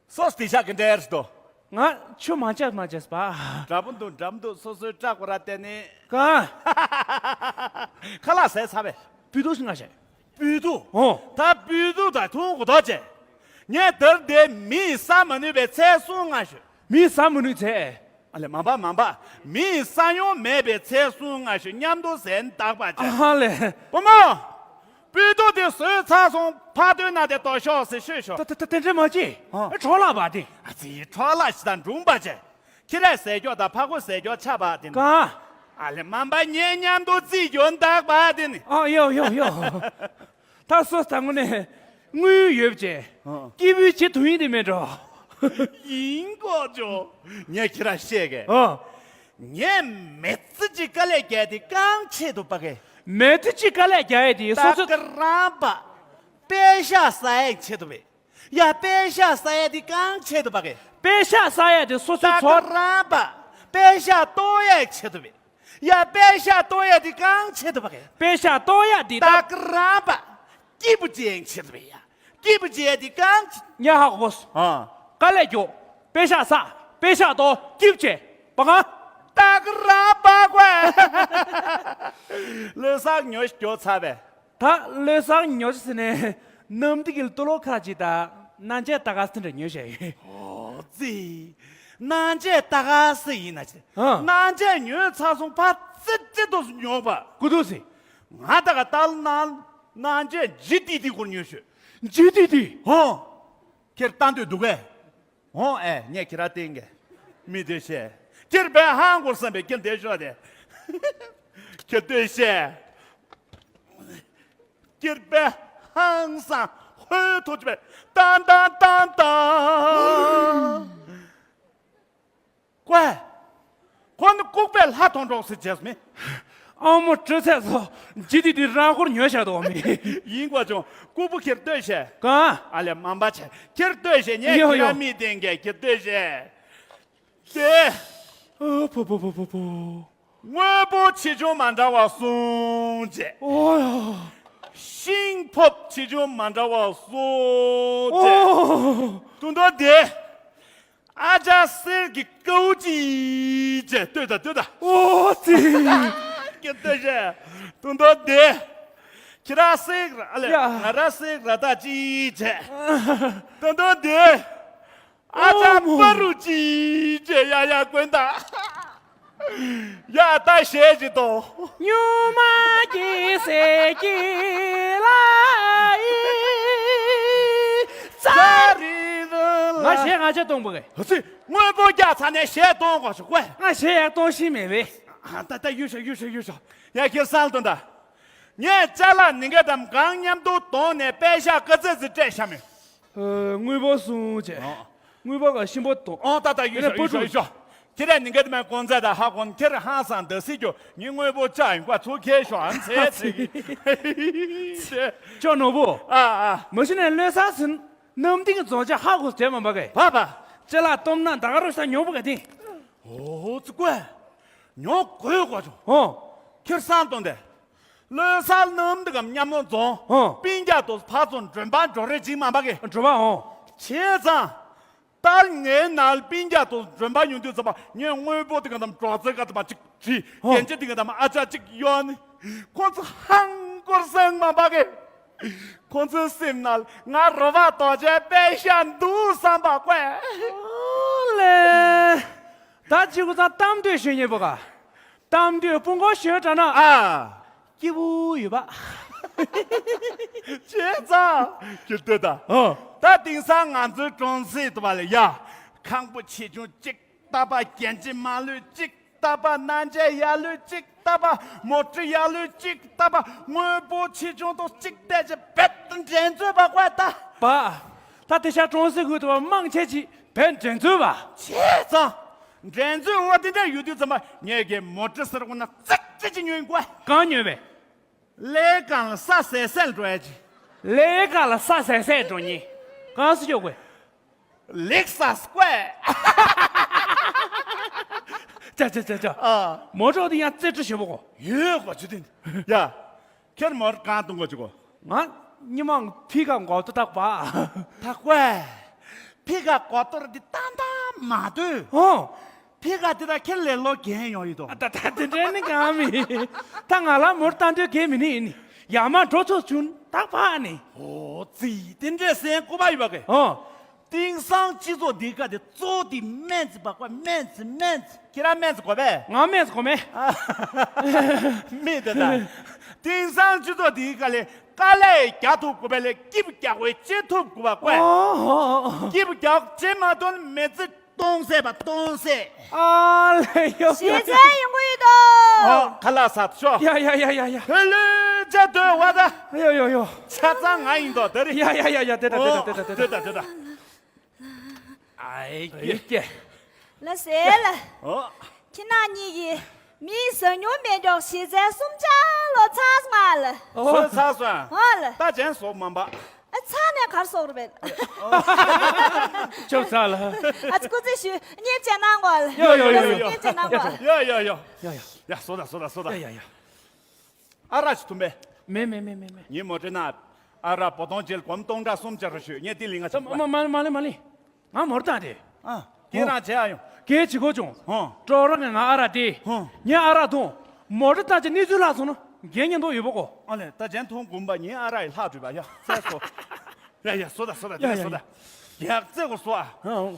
སོ་དེ་ཤག་གི་འདྲེར་སྟོ། ང་ཆུ་མ་བཅག་མ་བཅག་པ། འདྲ་པོ་འདུག་འདྲ་པོ་འདུག་སོ་སོའི་སྐྲག་པ་ར་བལྟས་ནས། གང་། ཁ་ལག་ཟས་ཚར་བས། བུད་ཐུག་ང་བྱས། བུད་ཐུག་ཨོ། ད་བུད་ཐུག་ད་འཐུང་གོ་ཐག་བཅད། ངས་དེར་དེ་མིས་ཟ་མ་ནུས་པའི་ཚལ་གསུང་ང་ཞུ། མིས་ཟ་མ་ནུས་ཚལ། ཨ་ལེ་མ་འབའ་མ་འབའ། མིས་ཟ་མྱོང་མེད་པའི་ཚལ་གསུང་ང་ཞུ་མཉམ་དུ་ཟས་འདག་པ་བྱས། ཨ་ལེ། བུ་མོ། བུད་ཐུག་དེ་ཟོས་ཚར་སོང་ཕ་དོན་ན་དེ་དོ་ཤོག་ཟེར་ཤོད་ཤོག་ད་ད་ད་དེ་འདྲ་མ་བྱེད། ཨ། འཕྲོ་བརླག་པ་དེ། ཨ་ཙི་འཕྲོ་བརླག་ཞིག་དང་འབྲུང་པ་བྱས། ཁྱི་རས་ཟས་སྐྱོག་དང་ཕ་གོ་ཟས་སྐྱོག་ཆགས་པ་དེ་ནི། གང་། ཨ་ལེ་མ་འབའ་ངེད་མཉམ་དུ་རྩིས་རྒྱུ་འདག་པ་དེ་ནི། ཨ་ཡོ་ཡོ་ཡོ། ད་སོ་ད་དངོས་གནས་དངུལ་ཡོད་བྱས། ཨ། སྐྱིད་པོའི་བྱེད་ཐུབ་ཡིན་དེ་མེད་འགྲོ། ཡིན་གོ་ཅོ། ངས་ཁྱི་ར་བཤད་གས། ཨ། ངས་མི་ཚེ་གཅིག་དཀའ་ལས་རྒྱག་དེ་གང་ཆེད་དུ་པ་གས། མི་ཚེ་གཅིག་དཀའ་ལས་རྒྱག་ཡས་དེ་སོ་སོ། ད་ག་རང་པ། པད་ཤག་ཟ་ཡས་ཆེད་དུ་བས། ཡ་པད་ཤག་ཟ་ཡས་དེ་གང་ཆེད་དུ་བ་གས། པད་ཤག་ཟ་ཡས་དེ་སོ་སོའི་ད་ཚོར། ག་རང་པ། པད་ཤག་གཏོང་ཡས་ཆེད་དུ་བས། ཡ་པད་ཤག་གཏོང་ཡས་དེ་གང་ཆེད་དུ་བ་གས། པད་ཤག་གཏོང་ཡས་དེ་ད་ད། ག་རང་པ། སྐྱིད་པོ་བྱེད་ཡས་ཆེད་དུ་བས་ཡ། སྐྱིད་པོ་བྱེད་ཡས་དེ་གང་ཆེ། ཉ་ཧ་གོ་སོ། ཨ། དཀའ་ལས་རྒྱོབ། པད་ཤག་ཟ། པད་ཤག་གཏོང་སྐྱིད་པོ་བྱེད། པ་གང་། ད་ག་རང་པ་གོ། ལོ་སར་ཉོ་ཞིག་རྒྱོབ་ཚར་བས། ད་ལོ་སར་ཉོ་ཆ་ཟེར་ནས་གནམ་བདེ་གི་ལྟོ་ལོག་ཁ་ཅིག་དང་སྣང་བྱེད་ལྟ་ག་སི་འདྲ་ཉོས་བྱས་ཡོད། ཨོ་ཙི། སྣང་བྱེད་ལྟ་ག་སི་ཡིན་ན་ཅི། ཨ། སྣང་བྱེད་ཉོས་ཚར་སོང་ཕ་ཙི་ཙི་ཏོག་སུ་ཉོ་བ། ཀུ་ཏུ་སི། ང་ད་ག་ལྟ་ན་ན་འཇེ་ཇི་ཏི་ཏི་སྐོར་ཉོས་ཤོད། ཇི་ཏི་ཏི། ཧོ། ཁྱེར་ལྟ་འདོད་འདུག་གས། ཧོ་ཨེ་ངས་ཁྱེད་ར་བསྟན་གས། མི་དེ་ཤེས། ཁྱེར་བས་ཧང་སྐོར་བསམ་པས་ཁྱེར་དེ་ཤོག་དེ། ཁྱེད་ལྟོས་ཤེས། ཁྱེར་བས་ཧང་སང་ཧོའི་ཐོག་ཅི་བས་ཏང་ཏང་ཏང་ཏང་། ཀོས། ཁོ་ནི་ལྐུགས་པས་ལྷ་མཐོང་གྲོགས་ཟེར་བྱས་མེད། ཨ་མོ་སྤྲོད་ཚད་སོ། ཇི་ཏི་ཏི་རང་སྐོར་ཉོས་བཞག་འདུག་མི། ཡིན་གོ་བྱུང་ལྐུགས་པོ་ཁྱེར་ལྟོས་ཤེས། གང་། ཨ་ལས་མམ་པ་ཆེ་ཁྱེར་ལྟོས་ཤེས་ངས་ཡོ་ཁྱེད་ཡོ། ར་མི་བསྟན་གས་ཁྱེར་ལྟོས་ཤེས། དེ། ཨ་ཕོ་ཕོ་ཕོ་ཕོ་ཕོ། དངོས་པོ་ཆེ་ཆུང་མ་འདྲ་བ་གསུམ་བྱས། ཨོ་ཡ། ཤིང་ཕོབ་ཆེ་ཆུང་མ་འདྲ་བ་གསུམ་བྱས། ཨོ། དུང་དོ་དེ། ཨ་ཅག་གསེར་གྱི་ཀའུ་ཅི་བྱས་ལྟོས་ད་ལྟོས་ད། ཨོ་ཙི། ཁྱེད་ལྟོས་ཤེས། དུང་དོ་དེ། ཁྱེད་ར་གསེར་ར་ཨ་ལས་ཡ། ང་ར་གསེར་ར་ད་ཅི་བྱས། དུང་དོ་དེ། ཨ་ཅག་ཨོ་མོ། པ་རུ་ཅི་བྱས་ཡ་ཡ་ཀོན་ད། ཡ་ད་ཞེས་ཅི་ཏོ། སྨྱུག་མ་གི་སེ་གི་ལ་ཡི། ཙ་རི་རུ་ལ། ང་ཞེས་ང་ཆ་གཏོང་པོ་གས། ཧ་ཙི། དངོས་པོ་རྒྱག་ཚར་ནས་ཞེས་གཏོང་དགོས་ཤོག་ཀོས། ང་ཞེས་ཡག་གཏོང་ཤི་མེད་པས། ཨ་ད་ད་ཡུ་ཤོ་ཡུ་ཤོ་ཡུ་ཤོ། ཡ་ཁྱེད་སང་དོན་ད། ངས་ཅ་ལག་ནི་ག་དམ་གང་མཉམ་དུ་དོང་ནས་པད་ཤག་ཀ་ཙེ་ཙི་སྤྲད་ཤ་མེད། ཨ། དངུལ་ཕོགས་སུ་བྱས། ཨོ། དངུལ་ཕོགས་ཀ་ཤིང་ཕོགས་དོ། ཨོ་ད་ད་ཡུལ་ཤོག་ཡུལ་ཤོག་ཡུལ་ཤོག་ཁྱེད་རས་ནི་ག་དམ་གོང་ཚད་ད་ཧ་གོ་ཁྱེད་ར་ཧང་སང་ད་སི་ཀྱོ་ངའི་དངུལ་ཕོགས་ཅག་ཡིན་ཀ་ཚུར་ཁྱེར་ཤོག་ཨ་ཚེ་ཚེ་གི། ཅོ་ནོར་བུ། ཨ་ཨ། མ་གཞི་ནས་བློས་བཟང་ཟིན། གནམ་ལྡིང་རྫོང་ཆ་ཧ་གོ་དེ་མ་འབའ་གས། བ་བ། ཅ་ལག་སྟོབས་ན་ད་ག་རོ་ཤ་ཉོ་བུ་ག་ཏིང་། ཨོ་ཙི་ཀོས། ཉོ་དགོས་གོ་ཆུང་། ཨོ། ཁྱེད་སང་དོན་དེ། བློས་བཟང་གནམ་ལྡིང་གམ་མཉམ་མོ་རྫོང་། ཨོ། སྤུན་ཀྱག་ཏུ་ཕ་ཚོ་མགྲོན་པ་འགྲོ་རེ་ཅིག་མ་འབའ་གས། འགྲོ་བ་ཨོ། བྱས་ཙང་། ད་ངའི་ནང་སྤུན་ཀྱག་ཏུ་མགྲོན་པ་ཡོང་དུས་ཙམ་པ་ངས་དངོས་པོ་དེ་ག་དམ་གྲོགས་རྩེ་ག་དམ་ཅིག་བྲིས། ཨོ། རྒྱན་ཆ་དེ་ག་དམ་ཨ་ཅག་ཅིག་གཡོན། ཁོ་ཚོ་ཧང་སྐོར་སང་མ་འབའ་གས། ཁོ་ཚོའི་སེམས་ནང་ང་རོ་བ་རྡོ་རྗེ་དཔེ་ཤ་འདུག་བསམ་པ་ཀོས། ཨོ་ལེ། ད་ཅི་གུ་ཚང་གཏམ་འདོད་ཞུ་ཉེ་པོ་ག་གཏམ་འདོད་དཔུང་གོ་ཞོན་དྲ་ན། ཨ། སྐྱིད་པོ་ཡོད་པ། བྱས་ཙང་ཁྱེད་ལྟོས་ད། ཨོ། ད་དེང་སང་ང་ཚོའི་གྲོང་གསེབ་དུ་བ་ལ་ཡ། ཁང་པ་ཆེ་ཆུང་གཅིག་ལྟ་བ། རྒྱན་ཆ་མ་ལུས་གཅིག་ལྟ་བ། སྣ་འཇལ་ཡ་ལུས་གཅིག་ལྟ་བ། མོ་ཊ་ཡ་ལུས་གཅིག་ལྟ་བ། དངོས་པོ་ཆེ་ཆུང་དང་གཅིག་བལྟས་ཅི་བེད་འགྲན་རྩོད་པ་ཀོས་ད། པ། ད་དེ་ཤ་གྲོང་གསེབ་ཁུལ་དུ་བ་མང་ཆེ་ཅིག་བེད་འགྲན་རྩོད་པ། བྱས་ཙང་། འགྲན་རྩོད་འོ་དེ་འདྲ་ཡོད་དུས་ཙམ་པ་ངས་ཀྱི་མོ་ཊ་ཟེར་བ་ན་ཙིག་ཙིག་ཅིག་ཉོས་ཀོས། གང་ཉོས་པས། ལས་གང་ལ་ས་ཟད་ཟད་འགྲོ་ཡ་ཅི། ལས་གང་ལ་ས་ཟད་ཟད་འགྲོ་ཉེ། གང་སུ་ཆོག་གོས། ལེགས་ས་ཀོས། ཅ་ཅ་ཅ་ཅ། ཨ། མོ་ཊ་དེ་ཡང་རྩེ་གྲ་ཞེ་པོ་གོ། ཡོད་གོ་ཅི་དེ། ཡ། ཁྱེད་མོ་ཊ་གང་གཏོང་གོ་ཅི་གོ། ང་། ཉི་མ་ཕི་ཀ་འགོག་ཏུ་ཐག་པ། ཐག་ཀོས། ཕི་ཀ་འགོག་ཏུ་ར་དེ་ཏན་ཏན་མ་དུས། ཨོ། ཕི་ཀ་དེ་ད་ཁྱེད་ལས་ལོ་རྒན་ཡོང་ཡི་དོ། ད་ད་དེ་འདྲ་ནི་གང་མི། ད་ང་ལ་མོ་ཊ་ཏན་ཏན་གས་མི་ནི་ཡིན་ནི། ཡ་མ་འགྲོ་ཚོ་བྱུང་ཐག་པ་ནི། ཨོ་ཙི་དེ་འདྲ་སེང་ཀོ་པ་ཡོད་པ་གས། ཨོ། དེང་སང་སྤྱི་ཚོགས་འདི་ག་དེ་གཙོ་བོ་དེ་སྨན་རྩིས་པ་ཀོས། སྨན་རྩིས་སྨན་རྩིས། ཁྱེད་རང་སྨན་རྩིས་གོ་པས། ང་སྨན་རྩིས་གོ་མེད། མི་དེ་ད། དེང་སང་སྤྱི་ཚོགས་འདི་ག་ལས་དཀའ་ལས་རྒྱག་ཐུབ་དགོས་པས་ལས་སྐྱིབས་རྒྱག་དགོས་ཅི་ཐུབ་དགོས་པ་ཀོས། ཨོ། སྐྱིབས་རྒྱག་ཅི་མ་ཐོན་མི་ཚེ་སྟོང་ཟད་པ་སྟོང་ཟད། ཨ་ལས་ཡོ། ཞེ་ཚན་ཡོང་གི་ཡོད་དོ། ཨོ་ཁ་ལག་ཟ་ཤོག་ཡ་ཡ་ཡ་ཡ་ཡ། ཧེ་ལེ་ཅ་དོ་བ་ད། ཡོ་ཡོ་ཡོ། ཆ་ཚང་ང་ཡིན་དོ་དེ་རེད། ཡ་ཡ་ཡ་ཡ་དེ་ད་དེ་ད་དེ་ད་དེ་ད། དེ་ད་དེ་ད། ཨའི་ཀྱེ། ལ་ཟེ་ལ། ཨོ། ཁྱེད་རང་གཉིས་ཀྱིས་མིའི་ཟ་ཉོ་མེད་འཇོག་ཞེ་ཚན་གསུམ་ཆ་ལོ་ཚར་སོང་ང་ལ། ཨོ། ཚར་སོང་། ཨོ་ལ། ད་ཅན་སོག་མ་འབའ། ཨ་ཚར་ནས་གར་སོག་རུ་བེད། ཅོབ་ཚར་ལ། ཨ་ཙི་སྐུ་ཚེ་ཞུ་ཉེབ་བྱས་གནང་གོ་ལ། ཡོ་ཡོ་ཡོ་ཡོ། ཉེབ་བྱས་གནང་གོ་ལ། ཡོ་ཡོ་ཡོ། ཡ་ཡ་ཡ། ཡ་སོ་ད་སོ་ད་སོ་ད། ཡ་ཡ་ཡ། ཨ་རག་ཅིག་འཐུང་པས། མེད་མེད་མེད་མེད་མེད། ངའི་མོ་ཊའི་ནང་ཨ་རག་བོ་དོང་ཅིག་སྒོར་མོ་སྟོང་ཕྲག་གསུམ་ཅིག་རེ་ཞུས། ངས་དེ་ལིང་ང་ཅིག་མ་མ་མ་ལེ་མ་ལེ། ང་མོ་ཊ་བཏང་སྟེ། ཨ། ཁྱེད་རང་བྱེད་ཨ་ཡོང་། གལ་ཅི་གོ་བྱུང་། ཧོ། ཀྲོ་ར་ངས་ང་ཨ་རག་སྟེ། ཧོ། ངས་ཨ་རག་འཐུང་། མོ་ཊ་བཏང་ཅིག་གནས་ཚུལ་ལྷག་སོང་ན་འགན་ཉེན་རྟོག་ཡོད་པ་གོ། ཨ་ལེ་ད་ཅན་འཐུང་དགོངས་པ་ངའི་ཨ་རག་ཡི་ལྷག་འགྲོ་བ་ཡ་ཚེ་སོ། ཡ་ཡ་སོ་ད་སོ་ད་དེ་ཡ་ཡ་སོ་ད། ཡ་ཚེ་གོ་སོ་ཨ། ཧང་།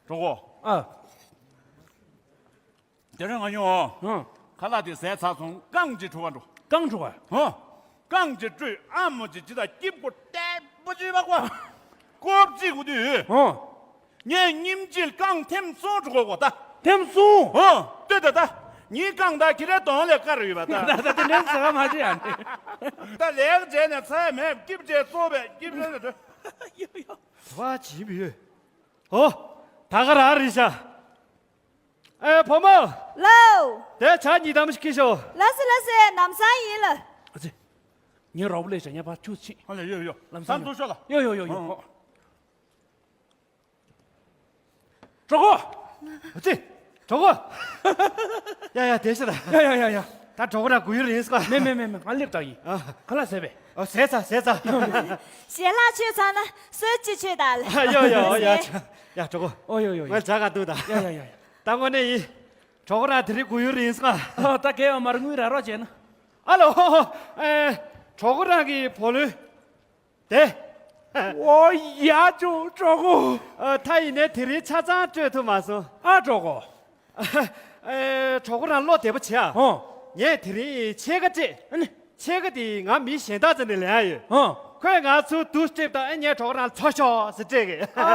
གྲོགས་གོ། ཨ། དེ་རིང་ང་ཡོང་། ཧང་། ཁ་ལག་དེ་ཟས་ཚར་སོང་རྐང་གཅིག་བྲོ་བ་འགྲོ། བཏང་འགྲོ་བ། ཧོ། རྐང་གཅིག་བཀྲུས། ཨ་མོ་གཅིག་ཇི་ལྟར་སྐྱིད་པོ་ཏེ་པོ་ཅིག་བ་ཀོ། ཀོབ་ཅིག་གུ་དུས། ཧོ། ངས་ཉིན་གཅིག་རྐང་ཐེམ་གསུམ་འགྲོ་གོ་ད། ཐེམ་གསུམ། ཧོ། ལྟོས་ད་ད། ཉིན་རྐང་ད་ཁྱི་རེ་གདོང་ལས་དཀར་ཡོད་པ་ད། ད་ད་དེ་འདྲའི་ཟ་ག་མ་བྱེད་ཨ་ནི། ད་ལེགས་བྱས་ནས་ཚ་ཡ་མེད་སྐྱིད་བྱས་གཙོ་བས་སྐྱིད་བྱས་ནས། ཡོ་ཡོ། བ་ཇི་བི་ཡོད། ཧོ། ད་ག་རང་རེད་ཤག་ཨེ་བུ་མོ། ལའོ། དེ་ཇ་ཉིས་ཐམ་ཞིག་ཁྱེར་ཤོག་ལ་སེ་ལ་སེ། ལམ་སང་ཡིན་ལ། ཨ་ཙི། ངས་རོགས་པ་ལས་བྱ་ཉ་པ་ཆུ་ཕྱིན། ཨ་ལེ་ཡོ་ཡོ། ལམ་སང་ཡོ། འདུག་ཤོག་ལ། ཡོ་ཡོ་ཡོ་ཡོ། ཨ། གྲོགས་པོ། ཨ་ཙི། གྲོགས་པོ། ཡ་ཡ་དེ་ཤི་ལ། ཡ་ཡ་ཡ་ཡ། ད་གྲོགས་པོ་རང་སྒུག་ཡུལ་ཡིན་སྐོ། མེ་མེ་མེ་མེ། ང་སླེབས་དྲག་ཡིན། ཨ། ཁ་ལག་ཟས་པས། ཨོ་ཟས་ཚ་ཟས་ཚ། ཞལ་ལག་མཆོད་ཚར་ན་གསོལ་ཅིག་མཆོད་དང་ལ། ཡོ་ཡོ་ཡ་ཡ། ཡ་གྲོགས་པོ། ཨོ་ཡོ་ཡོ་ཡོ། ང་ཇ་ག་འདུག་ད། ཡ་ཡ་ཡ་ཡ། ད་དངོས་གནས་ཡིན། གྲོགས་པོ་རང་དེ་རིང་སྒུག་ཡུལ་ཡིན་སྐོ། ཨོ་ད་གས་ཡོད་མ་རེད། དངུལ་རག་རོགས་བྱས་ན། ཨ་ལོ། ཨེ། གྲོགས་པོ་རང་གི་བུ་ལོན། དེ། ཨོ་ཡ་ཅོ་གྲོགས་པོ། ཨ། ད་ཡིན་ནའི་དེ་རིང་ཆ་ཚང་སྤྲོད་ཐུབ་མ་སོང་། ཨ་གྲོགས་པོ། ཨེ། གྲོགས་པོ་རང་བློ་བདེ་པོ་བྱེད་ཨ། ཨོ། ངས་དེ་རིང་ཕྱེད་ཀ་སྤྲད། ཨ་ནི། ཕྱེད་ཀ་དེ་ང་མི་གཞན་དག་ཚོ་ནས་ལེན་ཡ་ཡོད། ཨོ། ཁོས་ང་ཚུར་བསྡུ་སྤྲད་དང་། ཨེ། ངས་གྲོགས་པོ་རང་འཚོ་ཤོག་ཟེར་སྤྲད་གི། ཨ།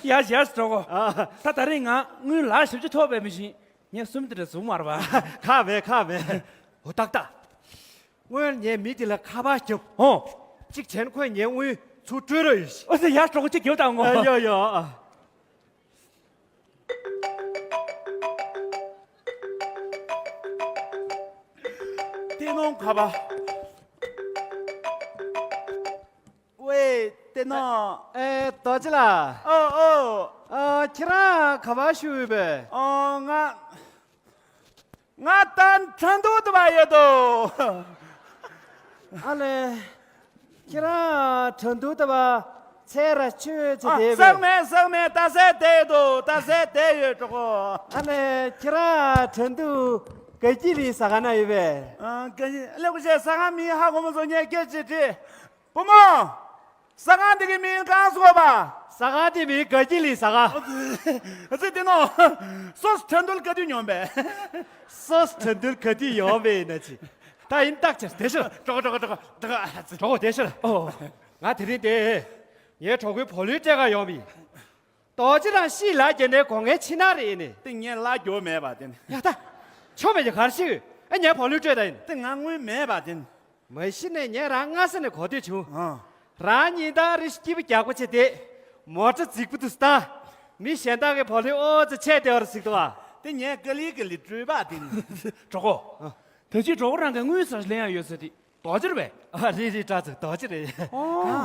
ཡ་ཡ་གྲོགས་པོ། ཨ། ད་ད་རིང་ང་དངུལ་ལག་བཞི་བཅུ་ཐོབ་པའི་མི་ཤིང་ངས་གསུམ་དེ་འདྲ་བཟུང་མར་བ། ཁག་མེད་ཁག་མེད། འོ་ཏག་ཏག་སྔོན་ངས་མི་དེ་ལ་ཁ་པར་བརྒྱབ། ཧོ། གཅིག་བྱས་ན་ཁོས་ངའི་དངུལ་ཚུར་སྤྲོད་རོགས་ཡོད་ཤི། ཨོ་ཙི་ཡ་གྲོགས་པོ་གཅིག་རྒྱོབ་དང་ངོ་། ཨ་ཡོ་ཡོ། ཨ། ཏེ་ནོ་ཁ་པར། ཝེ་ཏེ་ནོ། ཨེ་རྡོ་རྗེ་ལགས། ཨོ་ཨོ། ཨ་ཁྱེད་རང་ག་པར་བཞུགས་ཡོད་པས། ཨོ་ང་། ང་ད་ཁྲིན་ཏུའུ་དུ་བ་ཡོད་དོ། ཨ་ལེ། ཁྱེད་རང་ཁྲིན་ཏུའུ་དུ་བ་ཚེ་ར་ཆོས་ཚེ་ཨ་བསྡད་ས་པས། མེད་ས་མེད། ད་ཟས་བསྡད་ཡོད་དོ། ད་ཟས་བསྡད་ཡོད་གྲོགས་པོ། ཨ་ལེ། ཁྱེད་རང་ཁྲིན་ཏུའུ་དགའ་སྐྱིད་གླིང་ཟ་ཁང་ན་ཡོད་པས། ཨ་དགའ་སྐྱིད་ལེགས་པོ་བྱས། ཟ་ཁང་མིང་ཧ་གོ་མ་སོང་། ངས་སྐད་ཅིག་དྲིས། བུ་མོ། ཟ་ཁང་འདི་གི་མིང་གང་སོང་བ། ཟ་ཁང་འདི་མིང་དགའ་སྐྱིད་གླིང་ཟ་ཁང་། ཨ་ཙི་དེ་ནོ། སོ་སོ་ཁྲིན་ཏུའུ་ག་དུས་ཡོང་པས། སོ་སོ་ཁྲིན་ཏུའུ་ག་དུས་ཡོང་པས་ན་ཅི། ད་ཡིན་བརྟག་ཅེས་དེ་ཤོད། གྲོགས་པོ་གྲོགས་པོ་གྲོགས་པོ་གྲོགས་པོ། ཨ་ཙི་གྲོགས་པོ་དེ་ཤོད། ཨོ། ང་དེ་རིང་དེ། ངའི་གྲོགས་པོའི་བུ་ལོན་སྤྲད་ག་ཡོང་པས། རྡོ་རྗེ་རང་ཤི་ལ་རྒྱ་ནས་སྒོ་ངའི་ཕྱི་ནང་རེད་ནི། དེ་ངས་ལ་རྒྱོ་མེད་པ་དེ་ནི། ཡ་ད། ཆོ་མེད་ཀྱི་གར་ཤི་ཡོད། ཨ་ངའི་བུ་ལོན་སྤྲོད་ད་ཡིན། དེ་ང་དངུལ་མེད་པ་དེ་ནི། མ་གཞི་ནས་ངས་རང་སྔ་ས་ནས་གོ་ཐོས་བྱུང་། ཨ། རང་ཉིན་ལྟར་རེ་སྐྱིད་པོ་རྒྱག་པོ་བྱས་ཏེ། མོ་ཊ་རྫིག་པོ་འདུག་སྟངས། མི་གཞན་དག་གི་བུ་ལོན་ཨོ་ཙི་ཆད་བསྡད་པ་རེད་ཟིག་འདུག་ཨ། དེ་ངས་ཀ་ལི་ཀ་ལི་སྤྲོད་པ་དེ་ནི། གྲོགས་པོ། ཨ། ད་ཅི་གྲོགས་པོ་རང་གི་དངུལ་ཟ་ལེན་ཡ་ཡོད་ཟེར་དེ། རྡོ་རྗེ་རེད་པས། ཨ་རེད་རེད། སྐྲག་ཚོ་རྡོ་རྗེ་རེད། ཨོ།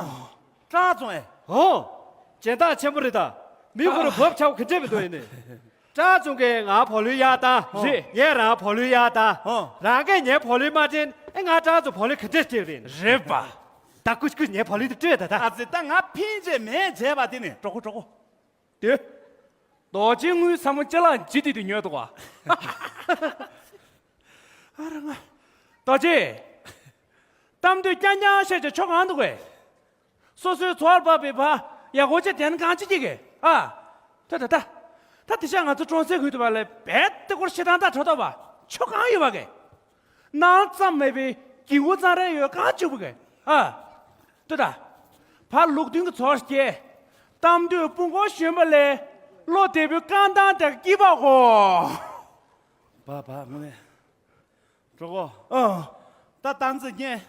སྐྲག་ཚོ་ཨེ། ཨོ། སྦྱིན་བདག་ཆེན་པོ་རེད་ད། མི་ཁོ་རང་བབ་ཆགས་ག་འདྲས་མི་འདུག་ཡིན་ནི། སྐྲག་ཚོ་གིས་ང་བུ་ལོན་གཡར་ད། རེད། ངས་རང་བུ་ལོན་གཡར་ད། ཨོ། རང་གིས་ངའི་བུ་ལོན་མ་སྤྲད་ཨེ། ང་སྐྲག་ཚོ་བུ་ལོན་ག་འདྲས་སྤྲད་རེད། རེད་པ། ད་ཀུ་ཀུ་ངའི་བུ་ལོན་དེ་སྤྲོད་ད་ད། ཨ་ཙི་ད་ང་ཕིན་ཅེ་མེད་བྱས་པ་དེ་ནི། གྲོགས་པོ་གྲོགས་པོ། དེ། རྡོ་རྗེ་དངུལ་ཚང་མ་ཅ་ལག་ཇི་དེ་དུ་ཉོས་འདུག་བ། ཨ་ར་ང་། རྡོ་རྗེ། གཏམ་འདོད་རྐྱང་རྐྱང་བཤད་ཀྱི་ཆོ་གང་འདུག་གས། སོ་སོའི་འཚོ་བར་བབས་པའི་བ་ཡག་པོ་ཅིག་དེ་ནི་གང་ཅི་ཅི་གས་ཨ། ད་ད་ད། ད་དེ་ཤ་ང་ཚོ་གྲོང་གསེབ་ཁུལ་དུ་བ་ལས་རྦད་དེ་སྐོར་ཤེས་སྟངས་དང་གྲོ་ཐོག་བ་ཆོ་གང་ཡོད་བ་གས། ནང་ཙམ་མེད་པའི་སྐྱིད་པོ་ཙང་རེ་ཡོད་གང་བྱུང་བ་གས་ཨ། ལྟོས་དང་། ཕར་ལུགས་མཐུན་གྱི་ཚོར་སྐྱེ། གཏམ་འདོད་དཔུང་གོ་གཞོན་པ་ལས། བློ་བདེ་པོའི་རྐང་ཐང་དེར་སྐྱིད་པ་གོ། བ་བ་དངོས་གནས། གྲོགས་པོ། ཨ། ད་ཏང་ཙི་ངས་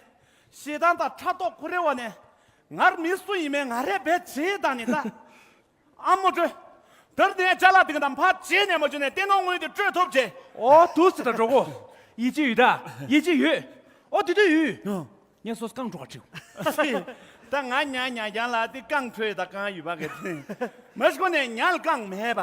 ཞེ་སྡང་དང་ཕྲག་དོག་ཁོ་རེ་བ་ནས་ངར་མི་སུ་ཡིན་མིན་ང་རས་བེད་བྱེད་དང་ནི་ད། ཨ་མོ་ཀྲོས། དེར་ནས་ཅ་ལག་དེ་ག་དང་ཕར་བྱེད་ནས་མ་བྱུང་ནས་བསྟན་ནོ་དངུལ་དེ་སྤྲོད་ཐུབ་བྱེད། ཨོ་དུ་སི་ད་གྲོགས་པོ། ཡིད་ཆེས་ཡོད་ད། ཡིད་ཆེས་ཡོད། ཨོ་དེ་དུས་ཡོད། ངས་སོ་སོ་རྐང་བྲོ་བ་ཁྲིའུ། ད་ང་ཉ་ཉ་རྒྱང་ལ་དེ་རྐང་བྲོས་ད་རྐང་ཡོད་པ་གི་དེ། མ་གཞི་ཁོ་ནས་ཉལ་རྐང་མེད་པ།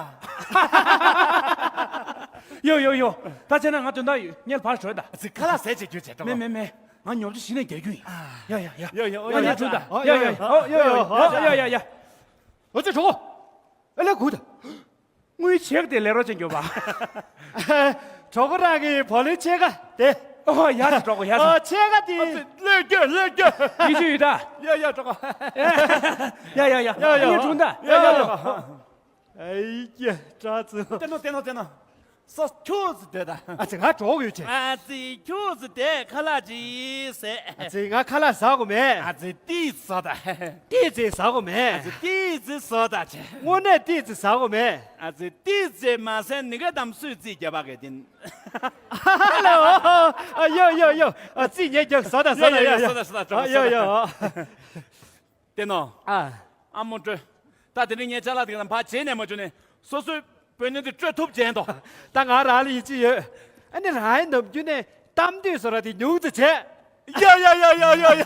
ཡོ་ཡོ་ཡོ། ད་བྱས་ན་ང་དོན་དག་ཡོད། ཉལ་བར་བྲོས་ད། ཚིག་ཁ་ལག་ཟས་བྱེད་རྒྱུ་བྱེད་གྲོགས། མེད་མེད་མེད། ང་ཉོབ་ཆུ་ཞིག་ནས་རྒྱག་རྒྱུ་ཡིན། ཡ་ཡ་ཡ། ཡོ་ཡོ་ཡོ། ང་ཉལ་བྲོས་ད། ཡ་ཡ་ཡ། ཡོ་ཡོ་ཡོ། ཡ་ཡ་ཡ། ཨོ་ཙི་གྲོགས། ཨ་ལས་གུ་ད། དངུལ་ཆེ་ག་དེ་ལས་རོགས་ཅན་འགྱོ་བ། གྲོགས་པོ་རང་གི་བུ་ལོན་ཆེ་ག་དེ། ཨོ་ཡ་ད་གྲོགས་པོ་ཡ་ད། ཨོ་ཆེ་ག་དེ། ཨོ་ཙི་ལོས་རྒྱུ་ལོས་རྒྱུ། ཡིད་ཆེས་ཡོད་ད། ཡ་ཡ་གྲོགས་པོ། ཡ་ཡ་ཡ། ཡ་ཡ། ངས་དྲུང་ད། ཡ་ཡ་ཡ། ཨེ་ཡ་སྐྲག་ཚོ། བསྟན་ནོ་བསྟན་ནོ་བསྟན་ནོ། སོ་ཁྱོད་ཚོ་དེ་ད། ཨ་ཙི་ང་གྲོགས་ཡོད་ཅེ། ཨ་ཙི་ཁྱོད་ཚོ་དེ་ཁ་ལག་ཅིག་ཟས། ཨ་ཙི་ང་ཁ་ལག་ཟ་གོ་མེད། ཨ་ཙི་ཏི་ཟ་ད། ཏི་ཙི་ཟ་གོ་མེད། ཨ་ཙི་ཏི་ཙི་ཟ་ད་ཅེ། དངོས་གནས་ཏི་ཙི་ཟ་གོ་མེད། ཨ་ཙི་ཏི་ཙི་མ་ཟས་ནི་ག་དམ་སུས་ཙི་རྒྱབ་པ་གི་ཏིན། ཧ་ལོ། ཨ་ཡོ་ཡོ་ཡོ། ཨ་ཙི་ངས་རྒྱབ་ཟ་ད་ཟ་ད་ཡོ་ཡོ་ཡོ་ཟ་ད་ཟ་ད། ཨ་ཡོ་ཡོ། དེ་ནོ། ཨ། ཨ་མོ་སྤྲོད། ད་དེ་རིང་ངའི་ཅ་ལག་དེ་ལ་ཕར་བྱེད་ནས་མ་བྱུང་ནས་སོ་སོའི་བུ་ནི་དེ་སྤྲོད་ཐུབ་བྱས་དོ། ད་ང་རང་ལ་ཡིད་ཆེས་ཡོད། ཨ་ནི་རང་ཡི་ནམ་རྒྱུན་ནས་གཏམ་དུས་སོ་ར་དེ་ཉུང་ཙམ་བྱས། ཡ་ཡ་ཡ་ཡ་ཡ་ཡ།